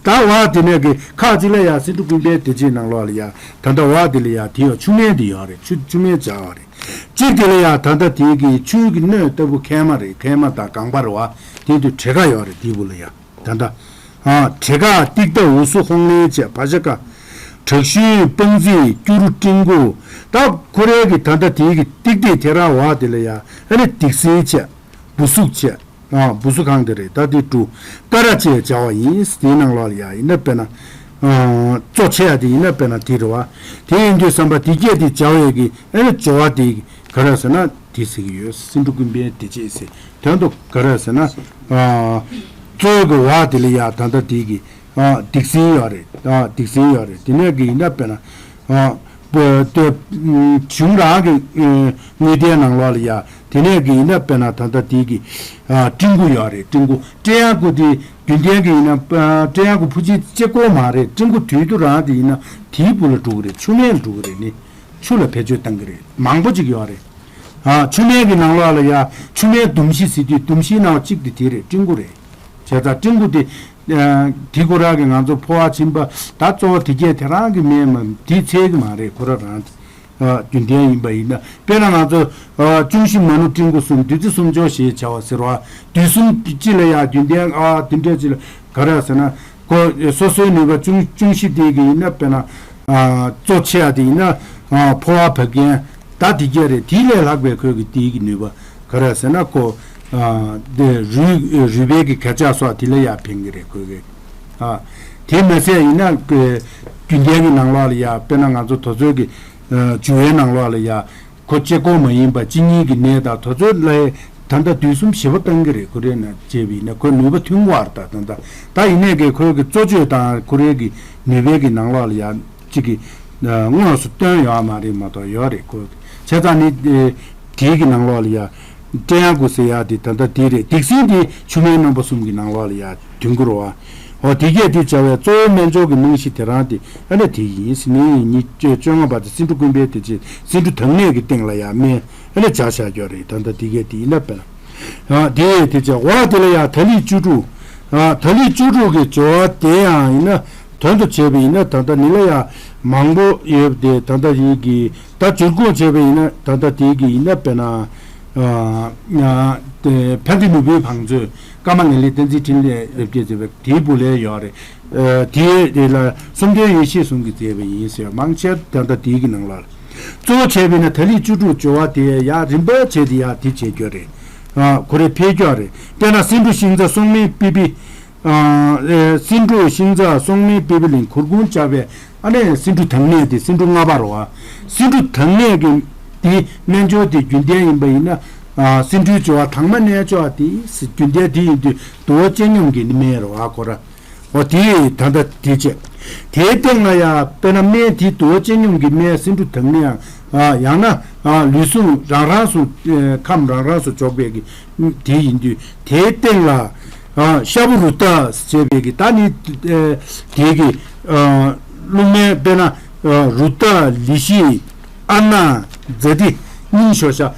ད་བ་དེ་ནས་གི་ཁག་ཅིག་ལ་ཡ་སེ་འབྲུ་ཀུན་ཕན་བདེ་བྱེད་ནང་ལོགས་ལ་ཡ་ད་ལྟ་བ་དེ་ལ་ཡ་དེ་ཡ་ཆུ་སྨན་དེ་ཡོད་རེད། ཆུ་ཆུ་སྨན་སྦྱར་བ་རེད། གཅིག་དེ་ལ་ཡ་ད་ལྟ་དེའི་གི་ཆུའི་གི་སྣོད་ལྟ་བུ་མཁལ་མ་རེད། མཁལ་མ་དང་རྐང་པ་རེད་བ། དེ་དུས་བྲེ་ཁ་ཡོད་རེད། དེའི་བུ་ལ་ཡ་ད་ལྟ་ཨ་བྲེ་ཁ་ཏིག་ཏ་འུ་སུ་ཧོང་ལེན་བྱས་བ་ཤ་ཁ་དྲག་ཤུལ་སྤང་རྩི་སྐྱུ་རུ་སྤྲིན་ཁུ། ད་ཁོ་རའི་གི་ད་ལྟ་དེའི་གི་ཏིག་ཏིག་དེ་ར་བ་དེ་ལ་ཡ་ཨ་ནི་ཏིག་སིན་བྱས་འབུ་གཟུགས་བྱས། ཨ་འབུ་སུ་ཁང་དེ་རེད། ད་དེ་ཀྲུ་ཀ་ར་ཅེས་བྱ་བ་ཡིན། དེའི་ནང་ལོགས་ལ་ཡ་ཡིན་ན་དཔེར་ན་ཨ་གཙོ་ཆེ་ཡ་དེ་ཡིན་ན་དཔེར་ན་དེ་རེད་བ། དེ་ཡིན་དུས་ཙམ་པ་དེ་སྐད་དེ་བྱ་བའི་གི་ཨ་ནི་སྦྱོར་བ་དེ་ག་རེ་ཟེར་ན་དེ་ཟེར་གི་ཡོད། སེ་འབྲུ་ཀུན་ཕན་བདེ་བྱེད་ཟེར་དོན་དུ་ག་རེ་ཟེར་ན་ཨ་གཙོ་བོ་གི་བ་དེ་ལ་ཡ་ད་ལྟ་དེ་གི་ཨ་ཏིག་སིན་ཡོད་རེད། ཨ་ཏིག་སིན་ཡོད་རེད། དེ་ནས་གི་ཡིན་ན་དཔེར་ན་ཨ་པ་ཏེ་གཞུང་རང་གི་ཨ་དངོས་བསྟན་ནང་ལོགས་ལ་ཡ་དེ་ནས་གི་ཡིན་ན་དཔེར་ན་ད་ལྟ་དེ་གི་ཨ་སྤྲིན་ཁུ་ཡོད་རེད། སྤྲིན་ཁུ་སྤྲེལ་ཡང་ཁུ་དེ་རྒྱུན་ལྡན་གི་ཡིན་ན་ཨ་སྤྲེལ་ཡང་ཁུ་ཕུ་ཅི་ཅེ་ཀོ་མ་རེད། སྤྲིན་ཁུ་དུས་དུ་རང་དེ་ཡིན་ན་དེའི་བུ་ལ་འགྲོ་གི་རེད། ཆུ་སྨན་འགྲོ་གི་རེད། ནི་ཆུ་ལ་བེད་སྤྱོད་བཏང་གི་རེད། མང་པོ་ཅིག་ཡོད་རེད། ཨ་ཆུ་སྨན་གི་ནང་ལོགས་ལ་ཡ་ཆུ་སྨན་ཟླུམ་གཞི་ཟེར་དུས་ཟླུམ་གཞིའི་ནང་གཅིག་དེ་དེ་རེད། སྤྲིན་ཁུ་རེད། བྱས་ཙང་སྤྲིན་ཁུ་དེ་ཨ་དེ་ཁོ་རང་གི་ང་ཚོ་ཕོ་བ་ཕྱིན་པ་ད་གཙོ་བོ་དེ་གས་དེ་རང་གི་སྨན་མ་དེ་འཚོལ་གི་མ་རེད། ཁོ་རང་རང་ཨ་རྒྱུན་ལྡན་ཡིན་པ་ཡིན་ན་དཔེར་ན་ང་ཚོ་ཨ་ཅུང་ཞི་མ་ནུ་སྤྲིན་ཁུ་གསུམ་བདུད་རྩི་སུམ་སྦྱོར་ཞེས་བྱ་བ་ཟེར་བ་དུས་གསུམ་སྤྱི་ལ་ཡ་རྒྱུན་ལྡན་ཨ་དེ་འདྲས་ཅིག་ལ་ག་རེ་ཟེར་ན་ཁོ་སོ་སོའི་ནུས་པ་ཅུང་ཅུང་ཞི་དེ་གི་ཡིན་ན་དཔེར་ན་ཨ་གཙོ་ཆེ་ཡ་དེ་ཡིན་ན་ཨ་ཕོ་བ་བབས་མཁན་ད་དེ་གས་རེད། དེ་ལས་ལྷག་པའི་ཁོས་གི་དེ་གི་ནུས་པ་ག་རེ་ཟེར་ན་ཁོ་ཨ་དེ་རུས་རུས་པའི་གི་གས་ཆག་སོགས་དེ་ལ་ཡ་ཕན་གི་རེད། ཁོས་གི་ཨ་དེ་མ་ཟད་ཡིན་ན་རྒྱུན་ལྡན་གི་ནང་ལོགས་ལ་ཡ་དཔེར་ན་ང་ཚོ་དུས་ཚོད་གི་ཨ་འཇུ་བའི་ནང་ལོགས་ལ་ཡ། ཁོ་གཅིག་པོ་མ་ཡིན་པ་གཅིན་སྙིའི་གི་ནད་དང་དེ་ཚོ་ལ་ད་ལྟ་དུས་གསུམ་ཞེ་པོ་བཏང་གི་རེད། ཁོ་རེ་ན་བྱས་པ་ཡིན་ན་ཁོའི་ནུས་པ་ཐོན་གི་རེད། ད་ད་ད་ཡིན་ནའི་གི་ཁོའི་གི་གཙོ་བཅོས་དང་ཁོ་རེ་གི་ནུས་པའི་གི་ནང་ལོགས་ལ་ཡ་གཅིག་གི་དངོས་སུ་བཏོན་ཡོད་མ་རེད་མ་གཏོགས་ཡོད་རེད། ཁོ་བྱས་ཙང་ནི་དེའི་གི་ནང་ལོགས་ལ་ཡ་སྤྲེལ་ཡང་ཀུ་ཟེར་ཡ་དེ་ད་ལྟ་དེ་རེད། སྡིག་སྲིན་དེ་ཆུ་སྨན་རྣོན་པོ་གསུམ་གི་ནང་ལོགས་ལ་ཡ་དོན་གྱི་རེད་བ། འོ་དེ་གས་དེ་བྱ་བའི་གཙོ་བོའི་སྨན་སྦྱོར་གྱི་རྨང་གཞི་དེ་རང་དེ་ཨ་ནི་དེ་ཡིན་ཟེར་ནས་ཉིས་བཅོ་ལྔ་པ་དེ་སེ་འབྲུ་ཀུན་ཕན་བདེ་བྱེད་སེ་འབྲུ་དང་ལྔ་གི་སྟེང་ལ་ཡ་སྨན་ཨ་ནི་བྱ་བཞག་རྒྱུ་རེད། ད་ལྟ་དེ་གས་དེ་ཡིན་ན་དཔེར་ན་ཨ་དེ་དེ་བྱ་བ་དེ་ལ་ཡ་ད་ལི་བཅུ་དྲུག་ཨ་ད་ལི་བཅུ་དྲུག་གི་སྦྱོར་བ་དེ་ཡང་ཡིན་ན་དོན་དུ་བྱས་པ་ཡིན་ན་ད་ལྟ་ནི་ལ་ཡ་མང་པོ་ཡོད་དེ་ད་ལྟ་ཡིན་གི་ད་བསྒྱུར་བཀོད་བྱས་པ་ཡིན་ན་ད་ལྟ་དེ་གི་ཡིན་ན་དཔེར་ན། ཨ་ཨ་དེ་ཕན་བདེ་ནོར་བུའི་བང་མཛོད་ཀརྨ་ངེས་ལེགས་བསྟན་འཛིན་འཕྲིན་ལས་རབ་རྒྱས་མཛད་པའི་དེའི་བུ་ལས་ཡོད་རེད། ཨ་དེའི་དེ་ལ་སུམ་མདོའི་ཡེ་ཤེས་གསུང་གིས་མཛད་པ་ཡིན་ཟེར་མང་ཆེ་ད་ལྟ་དེའི་གི་ནང་ལ་ གཙོ་བོ་བྱས་པས་ན་ད་ལི་བཅུ་དྲུག་སྦྱོར་བ་དེ་ཡ་རིམ་པ་བྱས་ཏེ་ཡ་དེ་བྱེད་རྒྱུ་རེད། ཨ་ཁོ་རེ་འཕེལ་རྒྱུ་རེད། དཔེར་ན་སེ་འབྲུ་ཤིང་རྩ་སོག་མའི་པི་པི། ཨ་ཨེ་སེ་འབྲུ་ཤིང་རྩ་སོག་མའི་པི་པི་ལིང་གུར་གུམ་བཅའ་བའི་ཨ་ནི་སེ་འབྲུ་དངས་སྣེ་དེ་སེ་འབྲུ་ལྔ་པ་རེད་བ། སེ་འབྲུ་དངས་སྣེ་གི་དེ་རྣལ་འབྱོར་དེ་རྒྱུན་ལྡན་ཡིན་པ་ཡིན་ན། ཨ་སེ་འབྲུའི་སྦྱོར་བ་དྭངས་མ་རྣལ་འབྱོར་དེ་རྒྱུན་ལྡན་དེ་ཡིན་དུས་དུ་བ་ཅན་སྙོམས་ཀྱི་ནི་སྨན་རེད་བ་ཁོ་ར། འོ་དེ་ད་ལྟ་དེ་བྱས། དེའི་སྟེང་ལ་ཡང་དཔེར་ན་སྨན་དེ་དུ་བ་ཅན་སྙོམས་ཀྱི་སྨན་སེ་འབྲུ་དངས་སྣེའམ། ཨ་ཡང་ན་ཨ་ལུས་ཟུངས་རང་རང་སུ་ཨེ་ཁམས་རང་རང་སུ་འཇོག་པའི་གི་དེ་ཡིན་དུས་དེའི་སྟེང་ལ་ཨ་ཤ་བོ་རུ་ཏ་ཟེར་བའི་གི་ད་ནི་ཨེ་དེའི་གི་ཨ་རླུང་སྨན་དཔེར་ན་ཨ་རུ་ཏ་ལི་ཤི་ཨ་ན་ཛ་ཏི་སྙིང་ཞོ་ཤ།